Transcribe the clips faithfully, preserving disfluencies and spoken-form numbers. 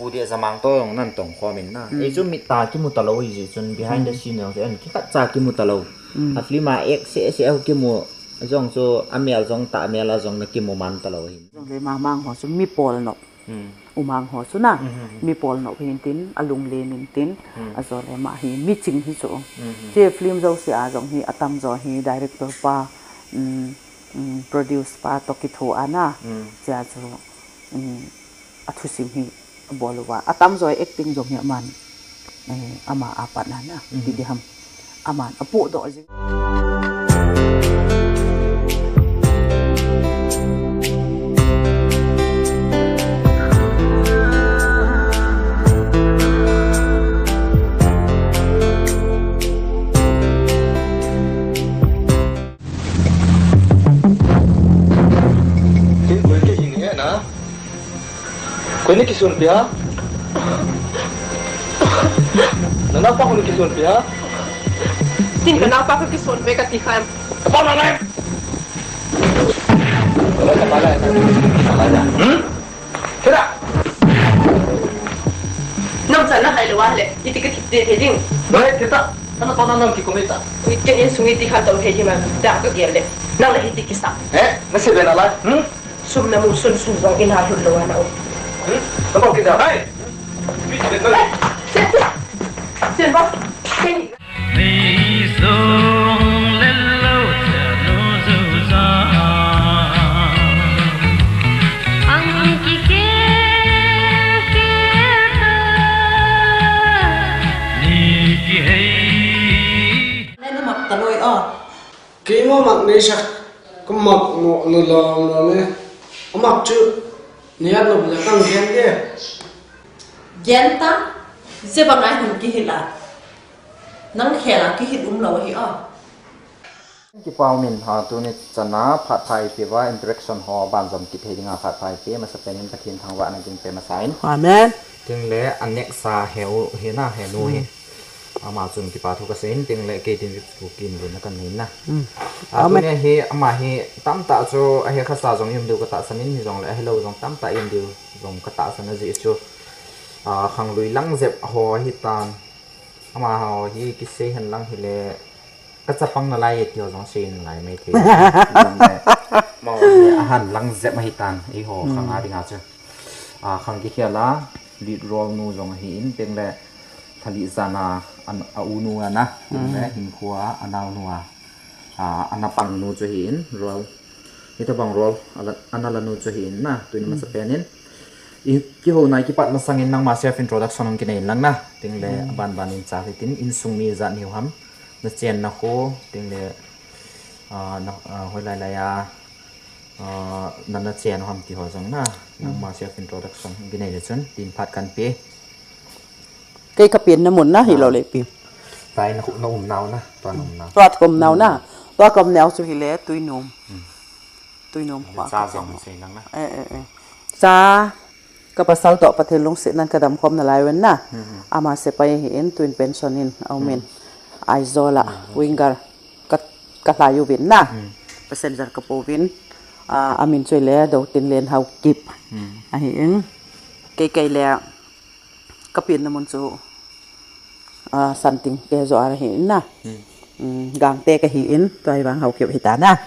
Pu dia zamang to jong nan tong khom in na. Ei chu mit a kimu talou ahi jeh chun behind the scene jong chu en kikhat cha kimu talou. A film a act seh seh a kimu jong chu amel jong tah mel a jong na kimu man talou ahi. Jong le mamang ho chu mi pol nop. Umang ho chu na mi pol nop hin tin alung len in tin ajole ama hi mi ching hi chu. Che film jouse a jong hi atam jo hi director pa, um, um, produce pa to kitho ana. Chia chu, um, athusim hi bol uva. Atam jo acting jong hi aman, eh, ama apat na na. Ti di ham. Aman apohdoh jing. Tin koi ke hin he na. Koi ni kisun pia? Nana pa koi ni kisun pia? Tin kana pa ko kisun pe kati khan. Apa na lai? Hmm? Kira. Nam sana hai lo wale. Iti ka kiti he ding. Noi kita. Sana to na nam ki komita. Iti in sungi ti khan to he di ma. Da ka gel le. Nang le hiti kisa. Eh, na se bena lai. Hmm? Sum na mu sun sun jong ina lut lo ana o. Hmm? Tamo kita. Hai. Chen, chen. Chen ba. Chen. Ni song le lo cha lo zo za. Ang ki ke ke ta. Ni ki hei. Ne na mak ta loi o. Keima mak nei sak, ka mak mo na lom lom e. Amak chu, nei at lo le kang gen de. Gen ta, je bang ai hun kihil a. Nang khel a kihil um lo hi a. Kipa umin ha tuni chana phat pha ipi va interaction ho banjom kit thei dinga phat pha ipi masa penin Pathen thangvahna ding pe masa in. Amen. Tin le a next a heu hi na he nu hi. Ama chun kipa thu kasei in tin le kei tin thu kin luna kanei na. A tuni hi ama hi tamtah chu a he khasa jong i um diu katahsan in hi jong le a he lo jong tamtah i um diu jong katahsan a jeh chu. A khanglui lang jep ho hi tan. Ama ho hi kisei hen lang hi le ka chapang nalai e ti ho jong sei nalai mai thei. Ama ho hi a han lang jep ahi tan, eiho khang a dinga chu. A khang kikhel a, lead role nu jong ahi in, tin le thali jana, an, a u nu ana, tin le hinkho a, a nao nu a, a, ana pang nu chu ahi in, role. Hitabang role, ala, ana la nu chu ahi in na, tuni masa pen in. I, kihou nai kipat masang in nangma self introduction hung kinei in lang na, tin le, a ban ban in cha hi tin, insung mi jat niu ham. Na chenna kho, tin le, ah, na, ah, hoilai lai a, ah, na, na chen ham ti ho jong na, nangma self introduction kinei le chun, tin phat kan pe. Kei ka penna mun na hi lo le pi. Tai na khu na um nau na, tua na um nau. Tua ka um nau na, tua ka um nau chu hi le Tuinom. Tuinom kho. Cha jong sei lang na. Eh, eh, eh. Cha Ka pasal toh Pathen lungsetnan ka damkhom nalai uvin na. Ama sepai ahi in, tuin pension in a um in. Aizawl a winger ka, ka lhai uvin na. Passenger ka po uvin. A, a min chu le Dotinlen Haokip ahi in. Kei kei le ka penna mun chu, a, Santing Kejoh a ahi in na. Um, Gangte ka hi in, tua hi vang Haokip hi ta na.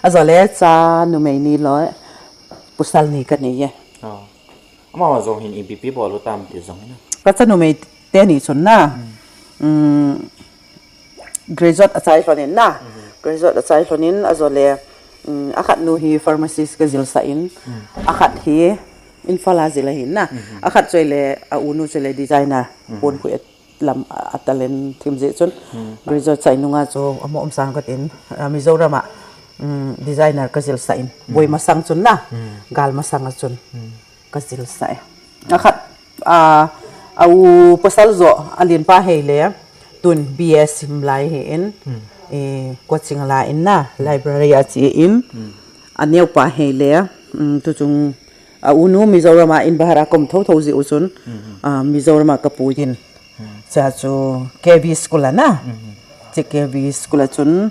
Ajole cha numei ni loi, pasal ni ka nei e. Oh. Ama jong hin ipi ipi bol u tam ti jong na. Ka cha numei teni chun na. Um, graduate a chai lhon in na. Graduate a chai lhon in ajole, um, a khat nu hi pharmacist ka jilsah in. A khat hi Imphal a jil ahi na. A khat chu le a u nu chu le designer. Pon khu lam a, a talent thim jeh chun. Graduate chai nunga chu amo um sang ka tin, a, Mizoram a, um, designer ka jilsah in. Boi masang chun na. Gal masang a chun. Ka jilsah e. A khat, a, a u pasal jo, a lenpa hi le, tun B A sim lai ahi in, e, coaching la in na, library a che in, a neopa hi le, um, tuchung, a u nu Mizoram a in bahar a kom tho tho jeh u chun, a, Mizoram a ka pui in. Cha chu K V school a na, che K V school a chun,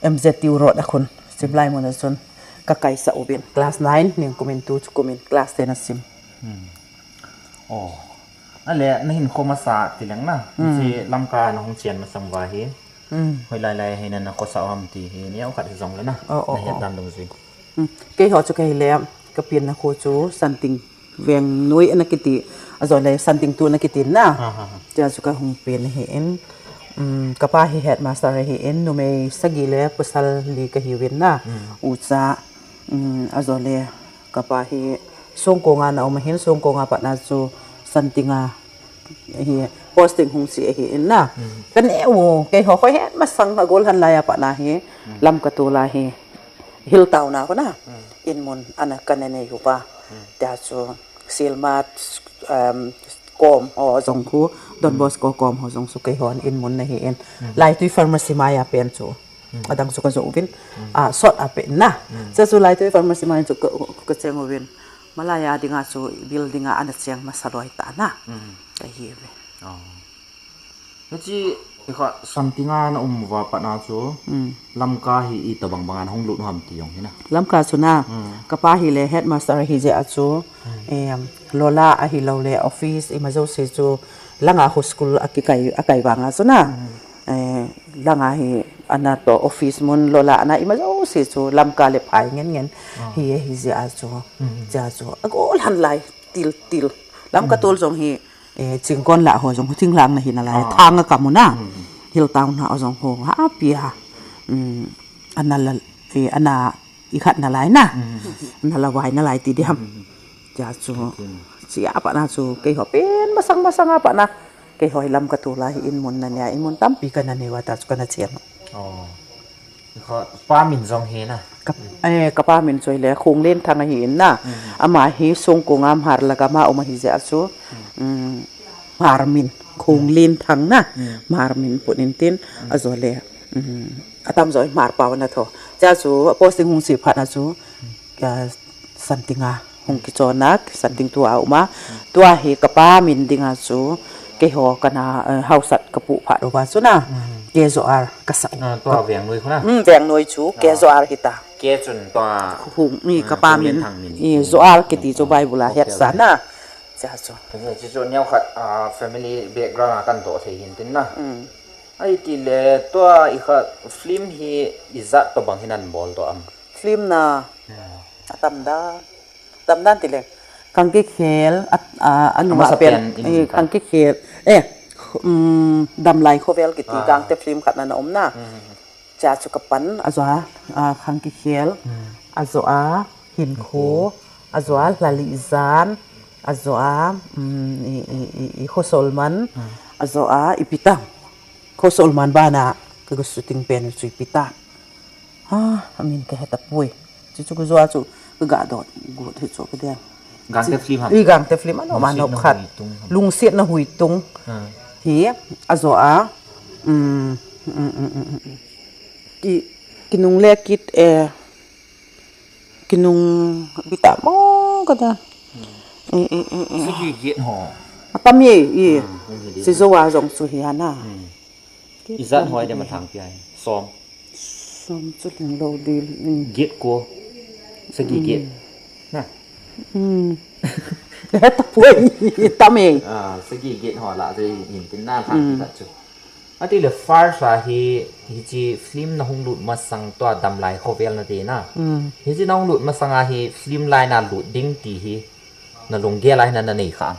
M Z T U Road a khun, sim lai mun a chun, ka kaisah uvin. Class nine, ning kumin tu chu kumin, class ten a sim. Hmm. Oh. Ale, nahin kho masa ti leng na. Hmm. Hiche Lamka nahung chen masang uva hi. Hmm. Hoilai lai hi nana khosa ham ti hi, neokhat hijongle na. Oh, oh, nahet dan dungjui. Hmm. Keiho chu kahi le, kapenna kho chu Santing Vengnoi ana kiti, ajole Santing tu ana kiti na. Ha, ha, ha. Tia chu kahung pen ahin. Hmm, kapa hi headmaster ahin, numei sagi le pasal li kahiuvin na. Hmm. Ucha, hmm, ajole kapa hi Songkonga ana um ahin, Songkonga patna chu Santinga hi posting hung che ahin na. Hmm. Kaneo, keiho khoi het masang agol han laiya patna hi, hmm, Lamka tol'a hi, Hilltown a kona. Hmm. Inmun ana kana nei uva. Hmm. Tia chu Silmat, um, kom ho jong khu, Don, hmm, Bosco kom ho jong chu keihon inmun ana hin. Hmm. Laitui Pharmacy maiya pen chu. Hmm. Adang chu kajoh uvin. Hmm. Ah, sot a pen na. Hmm. Tia chu Laitui Pharmacy maiya chu ka, kacheng uvin. Malaiya dinga chu building a ana cheng masa loi ta na. Hmm. Kahiuve. Oh. Hiche, ikha Santinga naum uva patna chu, hmm, Lamka hi itobang banga nahung lut u ham ti jong hi na. Lamka chu na, hmm, kapa hi le headmaster ahi jeh a chu, hmm, em, Lola ahilou le office ima jouse chu langa ho school a kikai, akai vanga chu na. Hmm. Eh, langa hi ana to office mun Lola ana ima jouse chu Lamka le phai ngen ngen, ah, hi, hi jeh a chu, hmm, jeh a chu. Agol han lai til til. Lamka, hmm, tol jong hi, eh, Chingkon lah ho jong, thinglhang na hi nalai, ah, thang a kamu na. Hmm. Hilltown na jong ho, ha, apia. Hmm, ana la, eh, ana ikhat nalai na. Hmm. Ana la vai nalai ti diham. Hmm. Tia chu, okay, chia patna chu, keiho pen masang masang a patna. Keiho hi Lamka tol'a hi inmun nanei a, inmun tampi kana nei uva tia chu kana chen. Oh. Kapa min jong hi na. Ka, eh, kapa min chu hile Khonglenthang ahin na. Hmm. Ama hi Songkonga Hmar laka ama um ahi jeh a chu, hmm, um, Hmar min, Khonglenthang na. Hmm. Hmar min pun in tin, hmm, ajole, um, atamjo Hmar pao ana tho. Tia chu posting hung che phat na chu, hmm, ka Santinga hung kichon a, Santing tua uma. Hmm. Tua hi kapa min dinga chu, keiho kana, eh, haosat kapu phat uva chu na. Hmm. K J R kasa u. Ah, tua Vengnoi khu na? Hmm, Vengnoi chu, ah, K J R hita. K chun tua, hung, mi, ah, kapa min, Khonglenthang min. I, J R kiti chu, ah, Bible a, okay, hetsa, okay, na. Tia chu. Hiche chu neokhat, ah, family background a kadoh thei hin tin na. Hmm. Ahiti le tua ikha film hi ijat tobang hin nabol doh am? Film na, hmm, atam dan. Atam dan ti le. Khang Kikhel, a, a, anunga pen, pen, eh, Khang Kikhel. Eh, um, Damlai Khovel kiti, ah, Gangte film khat na ana um na. Hmm. Tia chu kapan, ajoa, ah, Khang Kikhel, hmm, ajoa, Hinkho, hmm, ajoa, Lalijan, ajoa, um, i, i, i, i Khosolman, hmm, ajoa, ipi ta. Khosolman bana, kaga shooting pen chu ipi ta. Ha, amin kahe tapoi. Chuchu kajoa chu kaga dot got hi chu kadei. Gangte film ham? I, Gangte film, ano, Lungsetna Huitung ham? Lungsetna Huitung. Hmm. Hi, ajoa, um, um, um, um, um. Ki, Kinungle Kit, eh, Kinung Bita mo kada. Hmm. Eh, eh, eh, eh. Sagi Get ho. Atam e, e. Hmm, hmm, hmm. Sijoa jong chu hi ana. Hmm. Ijat hoi dem a lhangpi a hi. Som. Som chu lhinglou ding, um. Get ko. Sagi get. Um. Na. Um. Tapoi, tam e. Ah, sagi get ho lah, chu hin tin na lhangpi, um, khat chu. Ahile first a hi, hiche film nahung lut masang tua Damlai Khovel nati na. Um. Hiche nahung lut masang a hi film line a lut ding ti hi nalunggel a hin nanei kha am?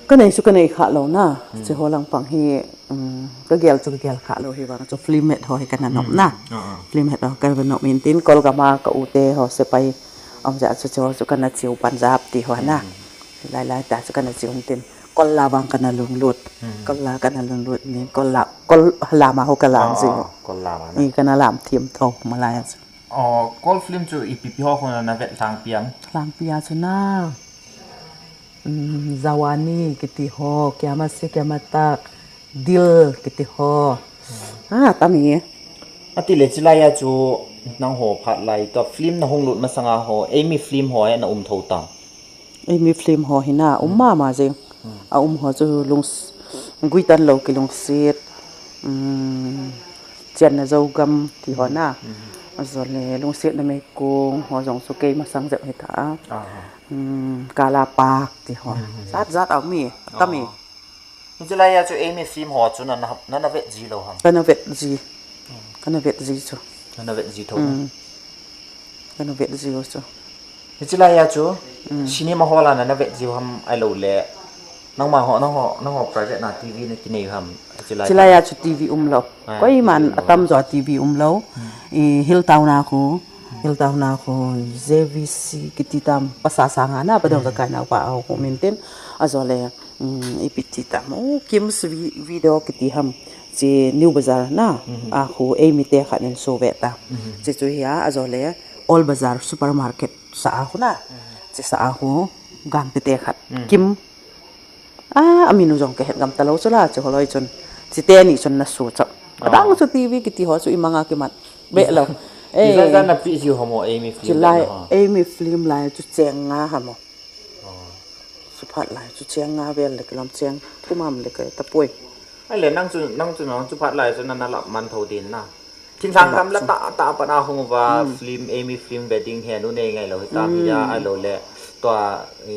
Kanei chu kanei kha lou na. Hmm. Hiche ho lang pang hi, um, kagel chu kagel kha lou hi vang chu film het ho hi kana nop na. Hmm. Ah, ah. Film het ho kana nop in tin Kolgam a ka u te ho sepai um jeh a chu hiche ho chu kana cheu Punjab ti ho na. Hmm. Lai lai ta chu kana cheu in tin Kolla vang kana lunglut. Hmm. Kolla kana lunglut in Kolla, Kol lama ho kalam, ah, jing. Ah, Kolla ma na. I kana lam thim tho malai chu. Oh, Kol film chu ipi pi ho ho na vet lhangpi am? Lhangpi a chu na. Um, Jawani kiti ho, Qiyaamat Se Qiyaamat Tak, Dil kiti ho. Hmm. Ah, tam e. Ahile chulai a chu nangho phat lai tua film nahung lut masang a ho, eimi film ho ana um tho tam? Eimi film ho hi na, um, hmm, mama jing. Hmm. Aum ho chu lungs-, Guitanlou Kilungset, um, Chenna Zogam ti ho na. Hmm. Ajole lungsetna meikong ho jong chu kei masang jep hita. Ah. Hmm, Kala Pak ti ho. Hmm. Jat jat a um e, tam e. Oh. Hiche laiya chu Eimi film ho chu nana, nana vet ji lou ham? Kana vet ji. Hmm. Kana vet ji chu. Nana vet ji tho. Hmm. Kana vet ji u chu. Hiche laiya chu, hmm, cinema hall a nana vet ji u ham ahilou le. Nangma ho, nangho, nangho private na T V na kinei u ham? Hiche laiya chu T V umlou. Ah, koiman T V umlou. Atamjo a T V umlou. Hmm. I Hilltown a khu, Hilltown a khu J V C kiti tam, pasal sanga na, padong ka kai nau pa a khu mintin. Ajole, um, ipi ti tam. Oh, Kim's vi-, video kiti ham. Hiche New Bazaar na, a khu Eimi te khat in show ve ta. Hiche chu hi a, ajole, Old Bazaar supermarket sa a khu na. Hiche sa a khu, Gangte te khat. Kim. Ah, amin u jong kahet gam talou chu la, chu holoi chun. Chite ni chun na su chap. Adang chu T V kiti ho chu imanga kimat. Be lo. Eh. Ijan jan na pi ji ho mo Eimi film. Chilai, Eimi film lai chu cheng nga ha mo. Oh. Chu phat lai chu cheng nga vel le kilam cheng. Thum ham le ka tapoi. Ahile nang chu, nang chu, nang chu phat lai chu nana lap man tho din na. Thinglhang gam la tah tah a pat a hung uva, film, Eimi film ve ding hi nu nei ngai lou hitam hi a, ahilou le tua, i,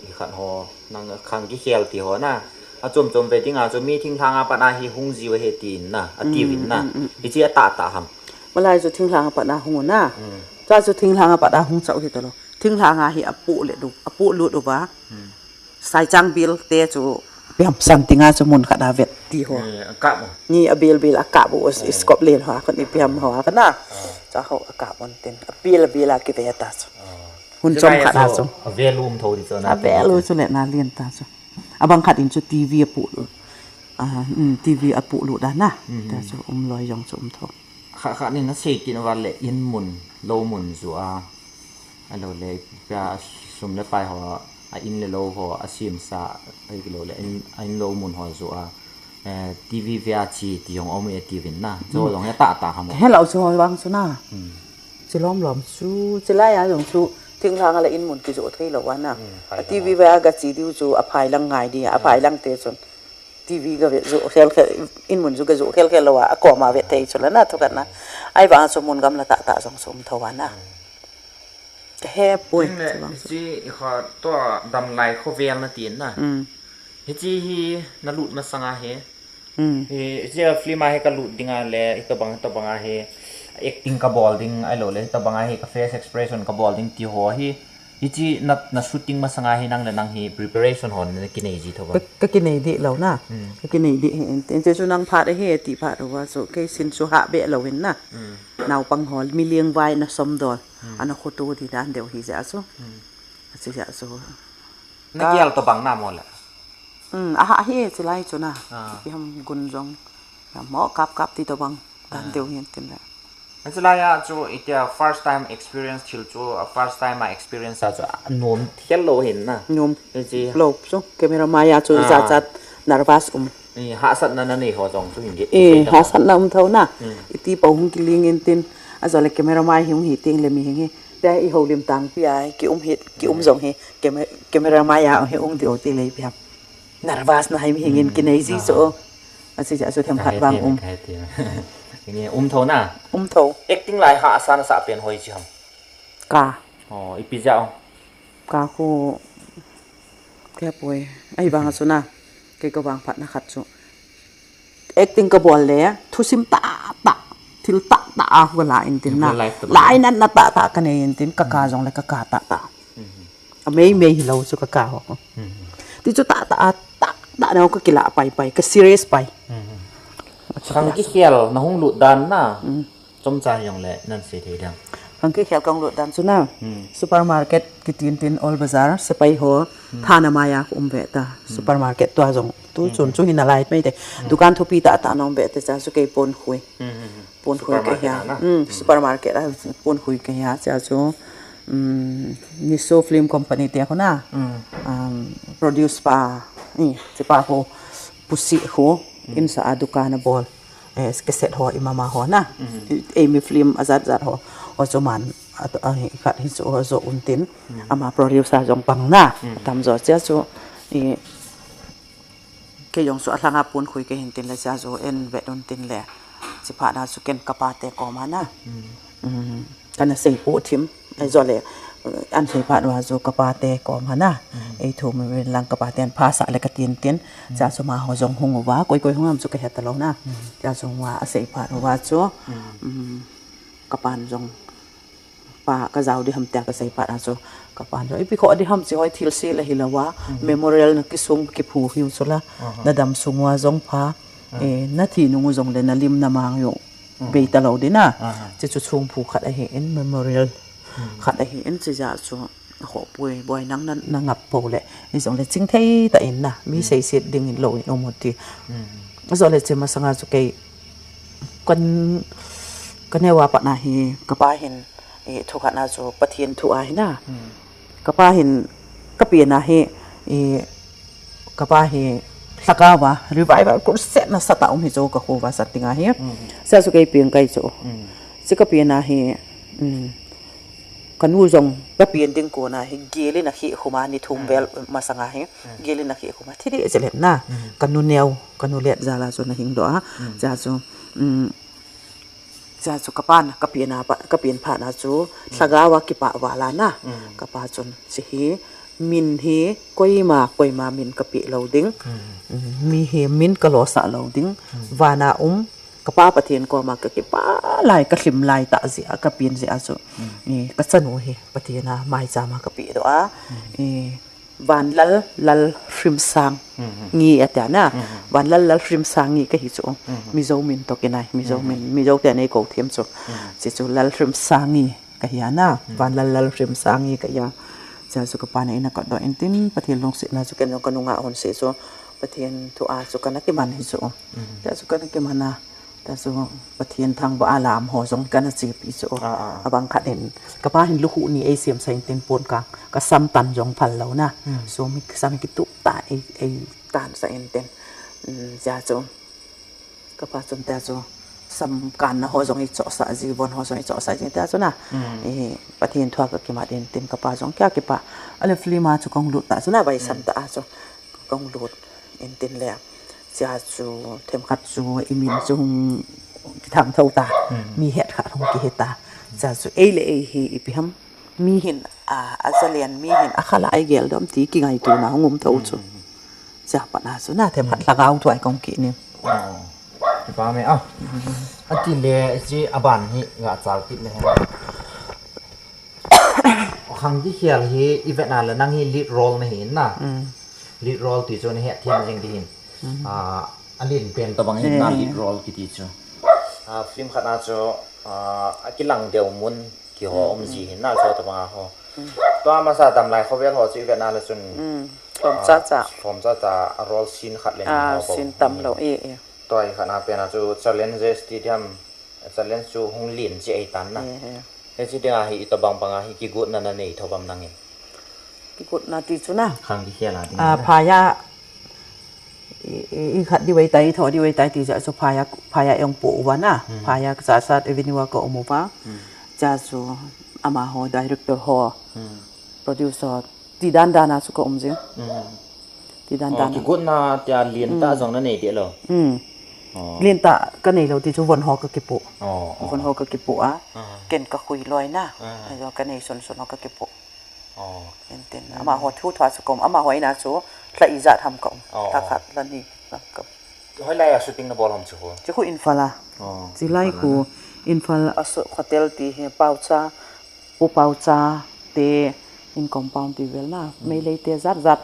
hi khat ho, nang khang kikhel ti ho na. Achom chom ve ding a chu mi thinglhang a pat a hi hung ji u ahi tin na, ati uvin na. Hiche a tah tah ham? Malai chu thinglhang a pat a hung u na. Tua chu thinglhang a pat a hung chau hi talou. Thinglhang a hi apoh le du, apoh lut uva. Saichang bil te chu ipi ham, Santing a chu mun khat a vet ti ho. Eh, akap u. Ni abil bil akap u, eh, Scotland ho, khat ipi ham ho, khat na. Ah. Cha ho akap un tin. Abil bil a kive ta chu. Ah. Hun chom khat a chu. Avalue um tho di chu na. Avalue chu le na lien ta chu. Abang khat in chu T V apoh lut. Ah, um, T V apoh lut da na. Mhm. Ta chu umloi jong chu um tho. Kha, kha ni na sei kin uva le in mun, lou mun ju a. Ahilou le, pia sum le pai ho, a in le lou ho, a sim sa, ahilou le, in, a in lou mun ho ju a, eh, T V ve a chi ti jong um e ti uvin na. Chu jong hi tah tah ham? Hello, chu ho vang chu na. Hmm. Chi lom lom chu, chilai a jong chu, thinglhang a le in mun kijoh thei lou a na. Hmm, a T V ve a ga chi diu chu, aphai lang ngai di, aphai lang te chun. T V ga ve joh khel khel, in mun chu ga joh khel khel lou a, akom a ve thei chu la na, thu khat na. Ahivang chu mun gam la tah tah jong chu um tho a na. Hmm. He poi, tin le, chu vang chu. Hiche hi kha tua damlai khovel na tin na. Hmm. Hiche hi na lut masang a hi. Hmm. Hi, hiche film a hi ka lut ding a le, hitobang, hitobang a hi acting ka bol ding, ahilou le, hitobang a hi ka face expression ka bol ding ti ho hi. Hiche na, na shooting masang a hi nang le nang hi preparation ho na kinei ji tho ba? Ka, ka kinei deh lou na. Hmm. Ka kinei deh hi, in, in, chu nang phat a hi, ti phat uva, so, kei sin chu hah be lou in na. Hmm. Naupang ho, mi lengvai na somdol. Hmm. Ana khoto di dan deu hi jeh a chu. Hmm. Achi jeh a chu. Na gel tobang na mo le? Hmm, aha hi, chilai chu na. Ah. Ipi ham gun jong. Ya mo kap kap ti tobang. Dan deu hin tin le. An chilai a chu itia first time experience thil chu, a first time a experience a chu a nom khel lou hin na. Nom. Hiche. Lou chu camera mai a chu jat jat nervous um. I hahsatna na nei ho jong chu hin ge. I hahsatna um tho na. Hmm. Iti po hung kiling in tin. Ajole camera mai hi hung hi teng le mi hing hi. Tia i houlim tang pi a ki um hi, ki um jong hi. Cam-, camera mai a hi hung di o ti le ipi ham. Nervous na hai mi hing in kinei ji chu. Achi jeh a chu themkhat vang um. Nge um tho na. Um tho. Acting lai hahsa na sa pen hoi chi ham? Ka. Oh, ipi jeh a? Ka khu, kei poi. Ahivang a chu na. Kei ka vang phat na khat chu. Acting ka bol le, thusim tah tah, thil tah tah a khu la in tin na. Lai natna tah tah ka nei in tin, ka ka jong le ka ka tah tah. Mhm. A mei mei hi lou chu ka ka ho. Mhm. Ti chu tah tah a, tah tah na ka kila pai pai, ka serious pai. Mhm. Khang kikhel na hung lut dan na. Mm. Chomcha jong le nan sei thei ding. Khang kikhel ka hung lut dan chu na. Hmm. Supermarket kiti in tin Old Bazaar, sepai ho, hmm, thana mai a ka um ve ta. Hmm. Supermarket tua jong. Tu, hmm, chun chu hi na lai mai te. Hmm. Dukan thupi tah tah na um ve te cha chu kei Ponkhui. Hmm, hmm, hmm. Ponkhui ka hia. Supermarket a na? Hmm, hmm, supermarket a Ponkhui ka hia cha chu. Hmm, Niso Film Company te khu na. Hmm. Um, produce pa. Ni, chi pa khu. Pusi khu. Hmm. Insa a dukan a bol. Eh, cassette ho, i mama ho na. Mhm. I, Eimi film a jat jat ho. Ho chu man, a, a, hi khat hi chu ho jo un tin. Mhm. Ama producer jong pang na. Mhm. Atam jo chia chu, i, kei jong chu a lhanga Ponkhui kei hin tin le chia chu en vet un tin le. Chi phat na chu ken ka pa te koma na. Mhm. kana sei po thim. Ei jo le, an sei phat uva chu kapa te kom hana. Ei thu mi lang kapa ten pha sa le ka tin tin. Cha chu ma ho jong hung uva, koi koi hung am chu ka het talou na. Cha chu uva a sei phat uva chu, kapan jong pa ka jao di ham tia ka sei phat a chu, kapan jong ipi kho di ham chi hoi thil si la hi lou a, memorial na kisung kiphu hiu chu la, na dam sung uva jong pha, na thi nung u jong le na lim na mang u bei talou di na. Chi chu chung phu khat ahi in, memorial khat ahi in, chi ja chu a kho pui boi nang na ngap po le, i jong le ching thei ta in na, mi sei sit ding in lou in um u ti. A jo le chi masanga chu kei kan, ka neo a pat na hi, kapa hin, thu khat na chu Pathen thu a hi na. Kapa hin ka pi na hi, kapa hi lhagao va revival crusade na sa ta um hi chu ka khu va sa ting a hi. Sa chu kei piang kai chu. Chi ka pi na hi, ka nu jong ka pi ding ko na hi, gel in a khi khuma ni thum vel masanga hi. Gel in a khi khuma thi di che le na. Ka nu neo, ka nu let ja la chu na hing do a. Cha chu, cha chu ka pan, ka pi na pa, ka pi pha na chu lhagao a kipa va la na. Kapa chun chi hi min hi koima, koima min ka pi lou ding. Mi hi min ka lo sa lou ding. Vana um, kapa Pathen koma ka kipa lai, ka hlim lai ta ji a, ka pi ji a chu. Ka chanu hi Pathen a mai cha ma ka pi do a. Vanlal Lalhrimsangi a tia na. Vanlal Lalhrimsangi ka hi chu. Mizo min to kinai, Mizo min, Mizo te nei ko thiam chu. Chi chu Lalhrimsangi ka hi a na. Vanlal Lalhrimsangi ka hi a. Cha chu ka pa na in a ka do in tin, Pathen lungset na chu ken jong ka nunga hon se chu. Pathen thu a chu ka na kiman hi chu. Cha chu ka na kiman a. Ta chu Pathen thangvah a lam ho jong kana chepi chu. Abang khat in, kapa hin lukhuh ni ei siam sa in tin pon ka, ka sam tan jong phal lou na. So mi sam kitup ta ei, ei tan sa in tin. Cha chu kapa chun ta chu sam kan na ho jong i cho sa ji, von ho jong i cho sa ji ta chu na. Pathen thu a ka kimat in tin kapa jong kia kipa. Ale film a chu kong lut ta chu na, vai sam ta a chu. Kong lut in tin le. Cha chu themkhat chu i min chu hung kithang tho ta. Mi het khat hung kihe ta. Cha chu ei le ei hi ipi ham. Mi hin a, a zalen mi hin a khala ai gel dom ti kingaito na hung um tho chu. Cha pa na chu na themkhat lhagao thu ai kong ki ni. Kipa me a. A ti le chi a ban hi ga chal kit le he. Khang Kikhel hi i vet na le nang hi lead role na hi na. Lead role ti chu na het thiam jing ti hin. A, a lin pen tabang hi na lead role kiti chu. A, film khat na chu, a, a kilang deu mun kiho um ji hin na chu tabang a ho. Tua masa dam lai khovel ho chu i vet na le chun. Lhom cha cha. Lhom cha cha a role scene khat le ni ho. Scene tam lou e e. Tua i khat na pen a chu challenges ti diam. Challenge chu hung lin chi ei tan na. He chi dinga hi itobang banga hi kigotna na nei tho bam nangin. Kigotna ti chu na. Khang Kikhel a ding. A, phaya i, i, i khat di wei tai, tho di wei tai ti ja chu phaya, phaya ong po uva na. Phaya cha sat avenue a ka um uva. Cha chu amaho director ho. Producer ti dan dan a chu ka um jing. Ti dan dan. Kigotna tia lin ta jong na nei de lo. Lin ta ka nei lo ti chu von ho ka kipu. Von ho ka kipu a. Ken ka khui loi na. Ajo ka nei sun sun ho ka kipu. Enten amaho thu thua chu ka um. Amaho ina chu hla ijat ham ka um. Hla khat hla ni ham ka um. Hoilai a shooting na bol ham chu ho. Chu khu Imphal a. Chilai khu Imphal a hotel ti hi Paocha. Pu Paocha te in compound ti vel na, Meitei te jat jat.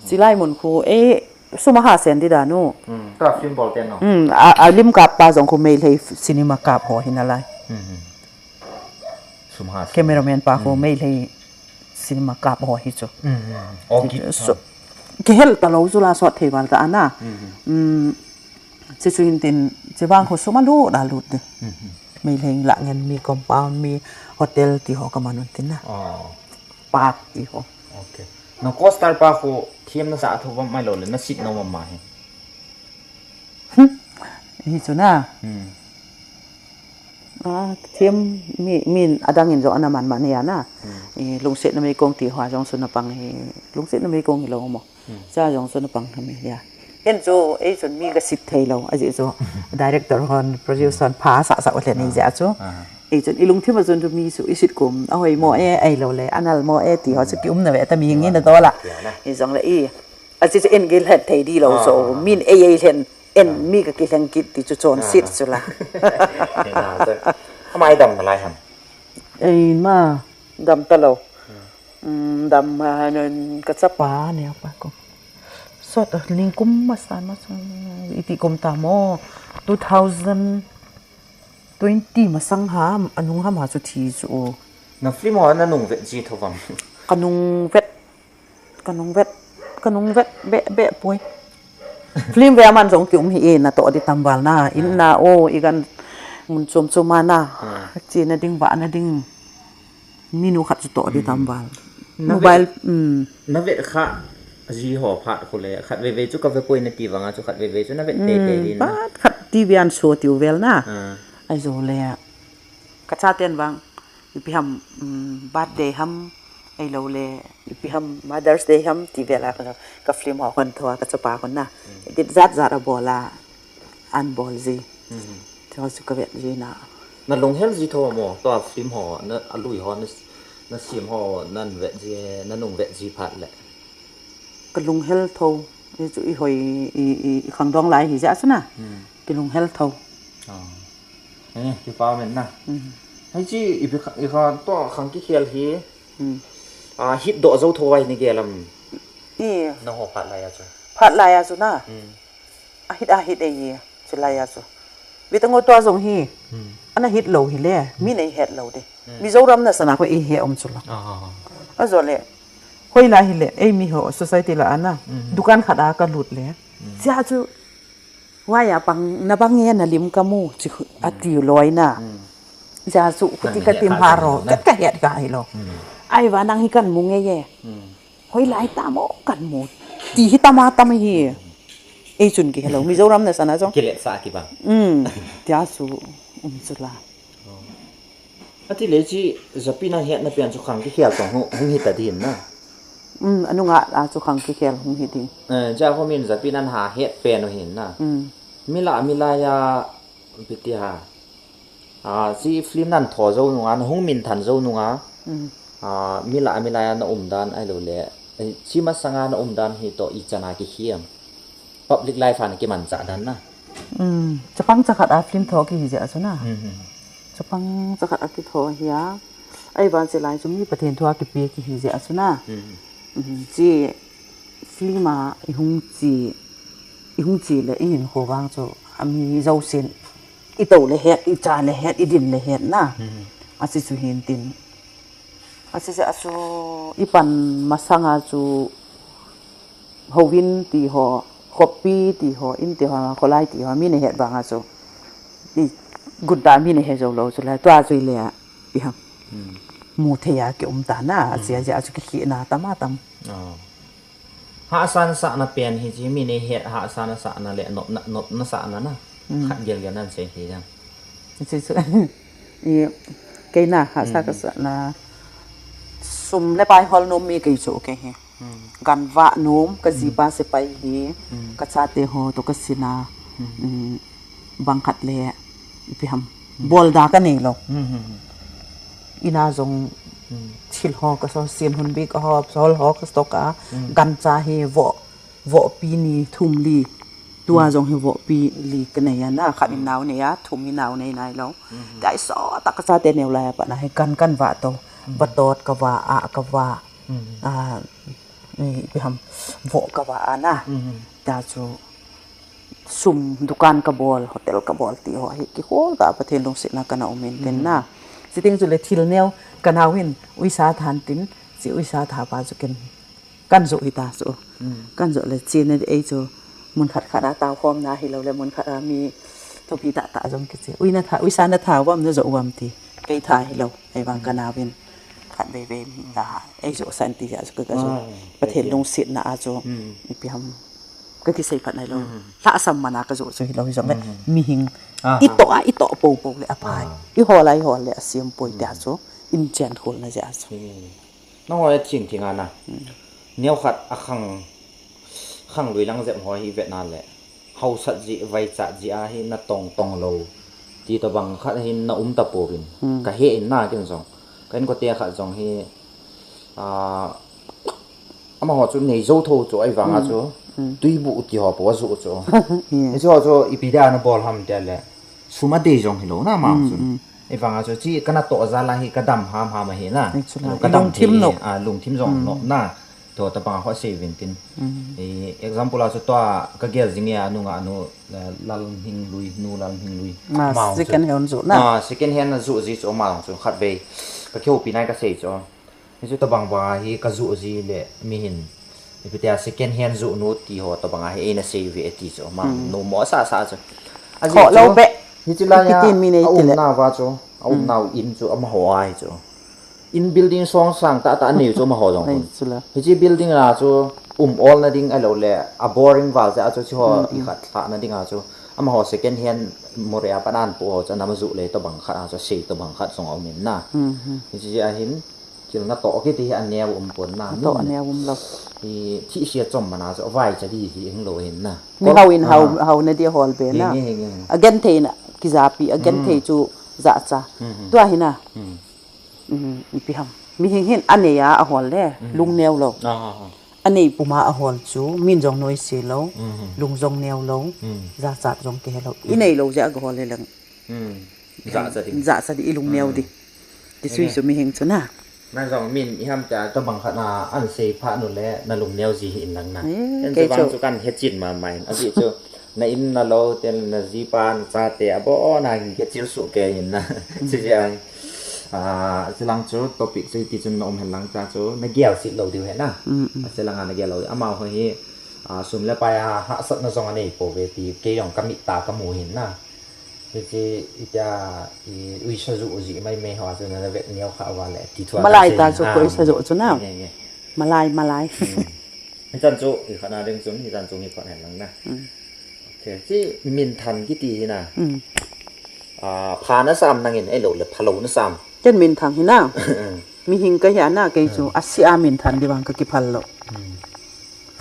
Chilai mun khu, e, sum a ha sen di dan u. Ta film bol te no. A, a lim kap pa jong khu Meitei cinema kap ho hi nalai. Sum ha sen. Cameraman pa khu Meitei cinema kap ho hi chu. Kihel ta lo chu la sot thei val ta ana. Chu chu in tin, chu vang khu sum a lut a lut de. Meitei lah ngen mi compound mi hotel ti ho ka man un tin na. Park ti ho. Okay. Na co-star pa khu thiam na sa thu bam mai lo le na sit no ma hi. Hi chu na. A, thiam mi, min adang in jo ana man man ya na. Lungset na mei kong ti ho jong chu na pang hi. Lungset na mei kong hi lo mo. Cha jong chu na pang ham ya. Hin chu, ei chun mi ka sit thei lo, a ji chu. Director hon, producer hon, pha sa sa u thlen ni ja chu. Ei chun i lungthim a chun chu mi chu i sit kum a hoi mo e, ei lo le, a nal mo e, ti ho chu ki um na ve ta mi hing in a dol a. Hi zong le i. A chi chu en gei lhen thei di lo so. Min ei ei lhen en mi ka ki lhen kit ti chu chon sit chu la. Ama i dam na lai ham. Ei ma dam ta lo. Dam ma nan ka chapa ne pa ko. Sot a ling kum ma san ma san. I ti kum ta mo. Two thousand twenty ma sang ha, a nung ha ma chu thi chu o. Na film ho na nung vet ji tho vam. Ka nung vet, ka nung vet, ka nung vet be be poi. Film ve a man zong ki um hi e na to di tam val na. In na o i gan mun chom chom a na. Chi na ding va na ding. Minu khat chu to di tam val. Mobile, um. Na vet kha ji ho phat khu le khat ve ve chu ka ve poi na ti vanga chu khat ve ve chu na vet te te di na. Bat khat T V an so ti u vel na. Ai zo le. Ka cha ten vang. Ipi ham, um, birthday ham. Ei lo le. Ipi ham Mother's Day ham ti vel a ka film ho kon thoa ka chapa kon na. Dit zat zat a bol a. An bol ji. Tho chu ka vet ji na. Na lunghel ji tho mo, to a film ho, na a lui ho, na, na sim ho, nan vet ji, na nung vet ji phat le. Ka lunghel tho, i chu i hoi, i, i, i khang dong lai hi ja chu na. Ki lunghel tho. Eh, ki pa men na. Hai chi, i pi kha, i kha to khang ki khel hi. A, hit do zo tho vai ni gelam. I. Na ho phat lai a chu. Phat lai a chu na. A hit, a hit ei, chu lai a chu. Vitango tua zong hi, ana hit lo hi le, mi nei het lo de. Mizoram na sana ko ei he om chu lo. A zo le, hoi la hi le, ei mi ho society la ana, dukan khat a ka lut le. Chia chu, waya pang, na bang nge na lim ka mu, chi khu, a ti loi na. Chia chu, khuti ka tim ha ro, ka, ka het ka hi lo. Ai va nang hi kan mu nge ye. Hoi lai ta mo kan mu. Ti hi tama tama hi. Ei chun ki hello Mizoram na sana jong. Kilet sa ki bang. Um, tia su um su la. Ati le chi zapi na het na pian chu khang ki khel tong hung hita din na. Um, anunga la chu khang ki khel hung hi din. Eh, ja ho min zapi nan ha het pen hin na. Um. Mila mila ya piti ha. A, chi film nan tho zo nunga, na hung min than zo nunga. A, mila, mila ya na um dan ai lo le. Chi masanga na um dan hi to i chana ki khiam. Public life han ki man cha dan na. Chapang chakhat a film tho ki hi ja chu na. Chapang chakhat a ki tho hi a. Ai van se lai chu mi Pathen thu a ki pe ki hi ja chu na. Chi film a i hung chi, i hung chi le i hin kho vang chu a mi zo sin. I to le het, i cha le het, i din le het na. A si chu hin tin. A si se a su i pan masanga chu hovin ti ho, khopi ti ho, in ti ho, kholai ti ho, mi ne het vang a chu. I gunta mi ne he zo lo chu le, tua chu i le a, i ham. Mu thei a ki um ta na, a si a chu ki khi na tam a tam. Hahsa na sahna pen hi chi mi nei het hahsa na sahna le nopna, nopna sahna na. Khat gel gel nan sei thei jang. Chi chu, i, kei na hahsa ka sahna. Sum le pai hol nom mi kei chu kei hi. Gan va nom ka jipa sepai hi. Ka chate ho to ka sina. Bang khat le ipi ham. Bol da ka nei lo. Ina jong thil ho ka so sin hun bik ho, sol ho ka stock a. Gan cha hi vo, vo pi ni thum li. Tua jong hi vo pi li ka nei a na, khat in nau nei a, thum in nau nei nai lo. Dai so ta ka chate neu lai a pa na hi gan kan va to. Batot ka va, a ka va. A, ipi ham, vo ka va a na. Ta chu sum dukan ka bol, hotel ka bol ti ho hi kikhol ta Pathen lungsetna kana um in tin na. Chiting chu le thil neo ka nau hin uisa than tin, chi uisa tha pa chu ken kan zo hi ta chu. Kan zo le chi na ei chu mun khat khat a tau khom na hi lo le mun khat a mi thupi ta ta jong ki chi. Ui na tha, uisa na tha vam na zo vam ti. Kei tha hi lo, ei vang ka nau hin khat ve ve mi ta. Ei zo san ti ja chu ka zo. Pathen lungsetna a chu ipi ham. Ka kisei phat nai lo. Lhasam mana ka zo chu hi lo hi jong le. Mihing. I to a, i to po po le a pai. I hol a, i hol le a siam poi tia chu. In chen khol na ja chu. Na hol a chin thing a na. Neo khat a khang, khang lui lang jep ho hi vet na le. Hausat ji, vaichat ji a hi na tong tong lo. Ti tobang khat hin na um tapouvin. Ka he in na ken jong. Ka inkote khat jong hi, ah, amaho chu nei jou tho chu ahivanga chu. Tuibu ti ho po ajoh chu. Hiche ho chu ipi dia na bol ham tia le. Sum adei jong hilou na ama chu. Ahivanga chu chi kana toh jal a hi ka dam ham ham ahi na. Ka dam thei, ah, lungthim jong nop na. Tua tobang a ho sei uvin tin. Example a chu tua ka gel jing e anunga nu, eh, Lalhminglui, nu Lalhminglui. Second hand joh na. Ah, second hand ajoh ji chu ama jong chu khatvei. Ka kihoupi nai ka sei chu. Hichu tobang bang a hi ka joh ji le mihin. Ipi tia second hand joh nu ti ho tobang a hi eina sei uve ti chu ama nom mo sasa chu. Ajeh chu, hiche lai a, a umnauva chu, a umnau in chu amaho ahi chu. In building song sang tah tah anei chu amaho jong. Hiche building a chu um olna ding ahilou le, a boring val jeh a chu hiche ho ikhat lhahna ding a chu. Amaho second hand Moreh a pat a ana po ho chu ana ma joh le tobang khat a chu sei tobang khat jong aum in na. Hiche jeh a hin, thil natoh kiti hi aneo um pon na. Natoh aneo um lou. Thihse chom man a chu avaicha di hi hing lou hin na. Mihao in hao, haona di ahol be na. Agenthei na, kijapi, agenthei chu jahcha. Tua hi na. Ipi ham. Mihing hin anei a ahol le, lungneo lou. Anei pum a ahol chu, min jong noise lou, lung jong neo lou, jachat jong kihe lou. Inei lou jeh a gahol le lang. Jahcha di, ilungneo di. Ti sui chu mihing chu na. Nang jong min iham tia tobang khat na ana sei phat nu le na lungneo ji hih in lang na. Ken chu vang chu kan hechen mama in. Ajeh chu na in na lou te na jipa na chate abon a hin kechil suh kei in na. Chuche jeh a, ah, chulang chu topic chu hiti chun na um hen lang ta chu na gelset lou diu ahi na. Ache lang a na gel lou. Amaho hi, ah, sum le pai a hahsatna jong anei pouve ti kei jong ka mit a ka mu hin na. Hiche, itia, i, uisa joh ji maimai ho chu na vet neo kha uva le, ti thua. Malai ta chu ko uisa joh chu na. Malai, malai. Hichan chu, ikhat na ding chun, hichan chu hi phat hen lang na. Okay, chi minthang kiti hi na. Ah, pha na sam nangin, ahilou le phalou na sam. Ken minthang hi na. Mihing kahi a na, kei chu, ase a minthang di vang ka kiphal lou.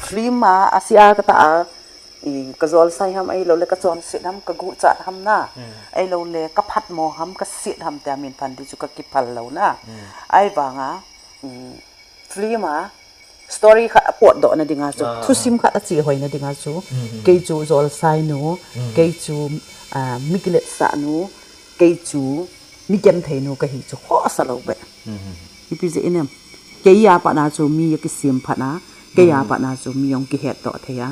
Film a, ase a kata a, I, ka jolsai ham, ahilou le ka chonset ham, ka guhchat ham na. Ahilou le ka phatmo ham, ka set ham tia minthang di chu ka kiphal lou na. Ahivanga, mm, film a story khat apotdoh na dinga chu, thusim khat achehoina dinga chu, kei chu jolsai nu, kei chu, ah, mi kiletsah nu, kei chu mi genthei nu kahi chu khohsa lou be. Ipi jeh inem. Kei a pat na chu mi akisem phat na. Kei a pat na chu mi jong kihetdoh thei a.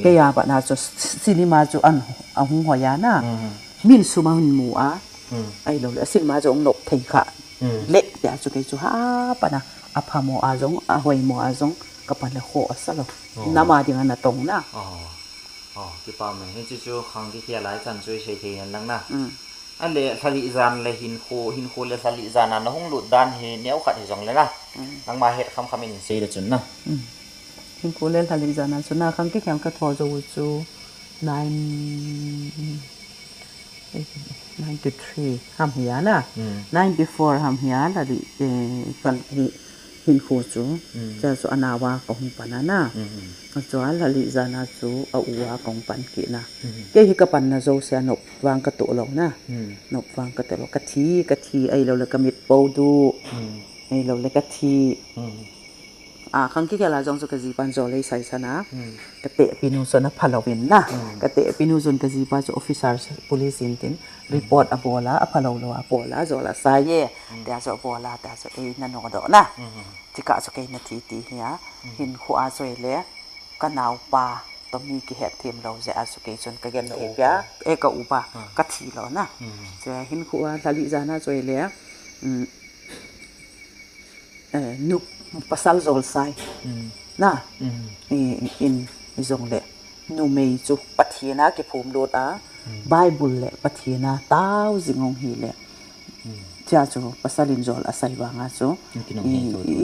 Kei a pat na chu cinema chu ana hung hoi a na. Min sum ahin mu a. Ahilou le cinema chu hung nop thei kha. Le tia chu kei chu ha pat na. Aphamo a jong, ahoimo a jong. Ka pan le khohsa lou. Nam a dinga natong na. Oh, kipa me. Hiche chu khang kikhel a ichan chu isei thei hen lang na. Ale lhalih jan le hinkho, hinkho le lhalih jan a na hung lut dan hi neokhat hijong le na. Nangma het khamkham in sei le chun na. Hinkho le lhalih jan a chu na khang kikhel ka tho jou chu nine, ninety-three ham hi a na. Ninety-four ham hi a lhalih, eh, lhalih hinkho chu. Chua chu anao a ka hung pan a na. Achua lhalih jan a chu a u a ka hung pan kit na. Kei hi ka panna jouse a nop vang ka toh lou na. Nop vang ka toh lou. Ka thi, ka thi, ahilou le ka mit po du. Ahilou le ka thi. A, khang kikhel a jong chu ka jipan jol eisai san a. Ka tehpi nu chu ana phalou in na. Ka tehpi nu chun ka jipa chu officer police in tin. Report abol a, aphalou lou abol a, jol asai e. Tia chu abol a, tia chu eina nodoh na. Chikah chu kei na thi ti hi a. Hinkho a chu ahile. Ka naopa toh mi kihet them lou jeh a chu kei chun ka genthei pia. E ka upa. Ka thi lou na. Chu hinkho a lhalih jan a chu ahile. Eh, nu, pasal jolsai. Na, eh, in, ijong le, numei chu Pathen a kiphum lut a, Bible le Pathen a tao jing hung hi le. Chua chu pasal in jol asai vang a chu.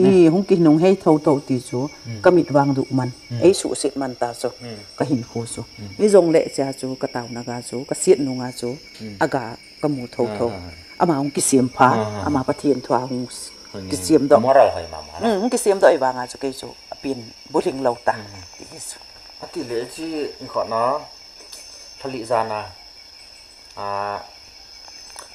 I, hung kinung hei thotho ti chu, ka mit vang duh man, ei suhset man ta chu, ka hinkho chu. Ijong le chua chu, ka taona ga chu, ka set nung a chu, aga ka mu thotho. Ama hung kisem pha, ama Pathen thu a hung kisem doh. Moral hoi mama na. Hung kisem doh ahivang a chu kei chu apin bulhing lou ta. Ti hi chu. Ati le chi in kho na, lhalih jan a, a,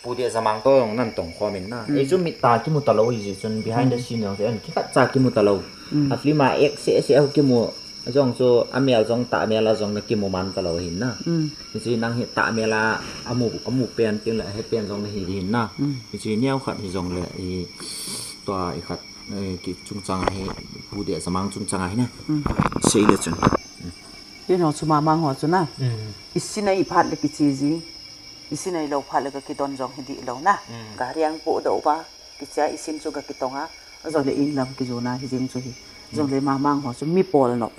Pu Dehzamang toh jong nan tong khom in na. Ei chu mit a kimu talou ahi jeh chun behind the scene jong chu en kikhat cha kimu talou. A film a ek seh seh a kimu jong chu amel jong tahmel a jong na kimu man talou ahin na. Hiche nang hi tahmel a amu, amu pen teng le ahe pen jong nahi ahin na. Hiche neo khat hijongle i tua i khat, eh, ki chungchang a hi Pu Dehzamang chungchang a hi na. Sei le chun. Tin ho chu Mamang ho chu na. I sin a i phat le kiche ji. I sin a i lou phat le ka kidon jong hi dih lou na. Gari a pohdoh uva, kiche a i sin chu ka kitong a. Ajongle in lam kijona hi jeng chu hi. Jongle Mamang ho chu mi polnop.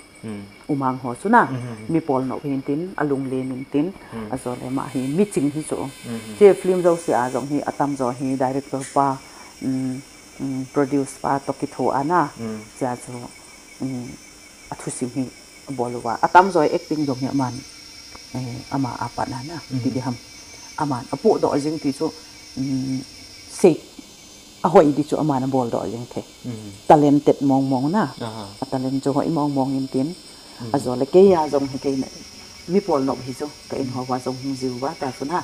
U Mang ho chu na. Mi polnop hin tin, alunglen in tin. Ajongle ama hi mi ching hi chu. Hiche film jouse a jong hi atamjo hi director pa, um, um, produce pa toh kitho a na. Hiche a chu, um, athusim hi abol uva. Atamjo acting jong hi aman, eh, ama a pat na na. Ti diham. Aman apohdoh jing ti chu, um, sei ahoi di chu aman aboldoh jing thei. Talented mong mong na. A talent chu hoi mong mong in tin. Ajongle kei a jong hi kei na mi polnop hi chu ka in ho uva jong hung jiu va ta chu na.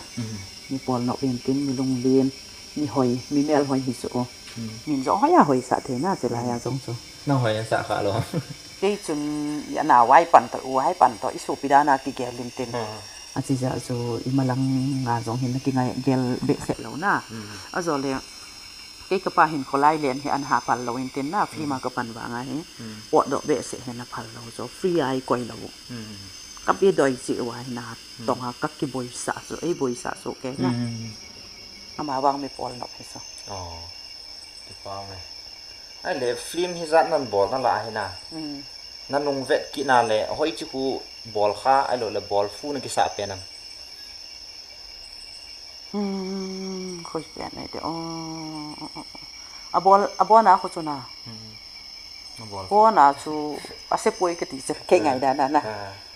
Mi polnop in tin, mi lunglen, mi hoi, mi melhoi hi chu. Min jong hoi a hoisah thei na, chulai a jong chu. Nang hoi nasah kha lou. Kei chun i ana vai pan toh, u vai pan toh, i sopi dan a kigel in tin. Ache jeh chu i malang a jong hin na kingai gel behseh lou na. Ajongle kei kapa hin kholai len hi ana phal lou in tin na, film a ka pan vang a hi. Potdoh behseh hi ana phal lou chu, free a i koi lou. Ka be doi cheh uva hi na, tong a ka kiboisah chu, ei boisah chu kei na. Ama vang mi polnop hi chu. Kipa me. Ahile film hijat nan bol na lah ahi na. Na nung vet kit na le, hoiche khu bol kha, ahilou le bol fu na kisah pen am? Hmm, khoi pen ai de. Oh, oh, oh, oh. Abol, abol na khu chu na. Abol. Bol na chu, ase poi kati chu, kei ngai dan a na.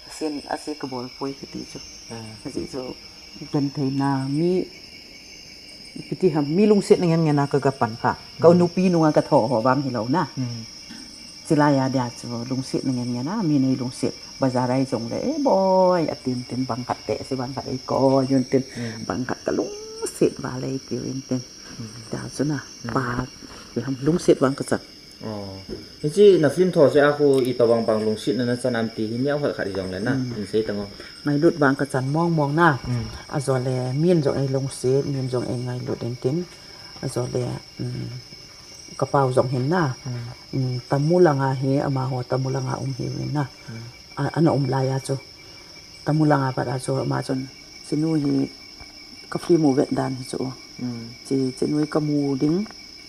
Asin, ase ka bol poi kati chu. Ajeh chu, genthei na mi, ipi ti ham, mi lungset na ngen ngen a ka, ka pan kha. Ka nupi nung a ka tho ho vang hilou na. Chulai a dia chu lungset na ngen ngen a, mi nei lungset. Bazar a i jong le, eh, boi, atin tin bang khat te, se bang khat ei ko, yun tin, bang khat ka lungset va le ei tiu in tin. Tia chu na, pa, lungset vang ka chan. Hiche na film tho chu a khu itobang bang lungset na na chan am ti hi neo khat khat i jong le na, in sei tang o. Ngailut vang ka chan mong mong na. Ajole min jong ei lungset, min jong ei ngailut in tin. Ajole, um, ka pau jong hin na. Um, Tamu langa hi, amaho Tamu langa um hiuvin na. A, ana um lai a chu. Tamu langa pat a chu, ama chun, "Chinu hi ka film u vet dan hi chu. Chi, chinu hi ka mu ding,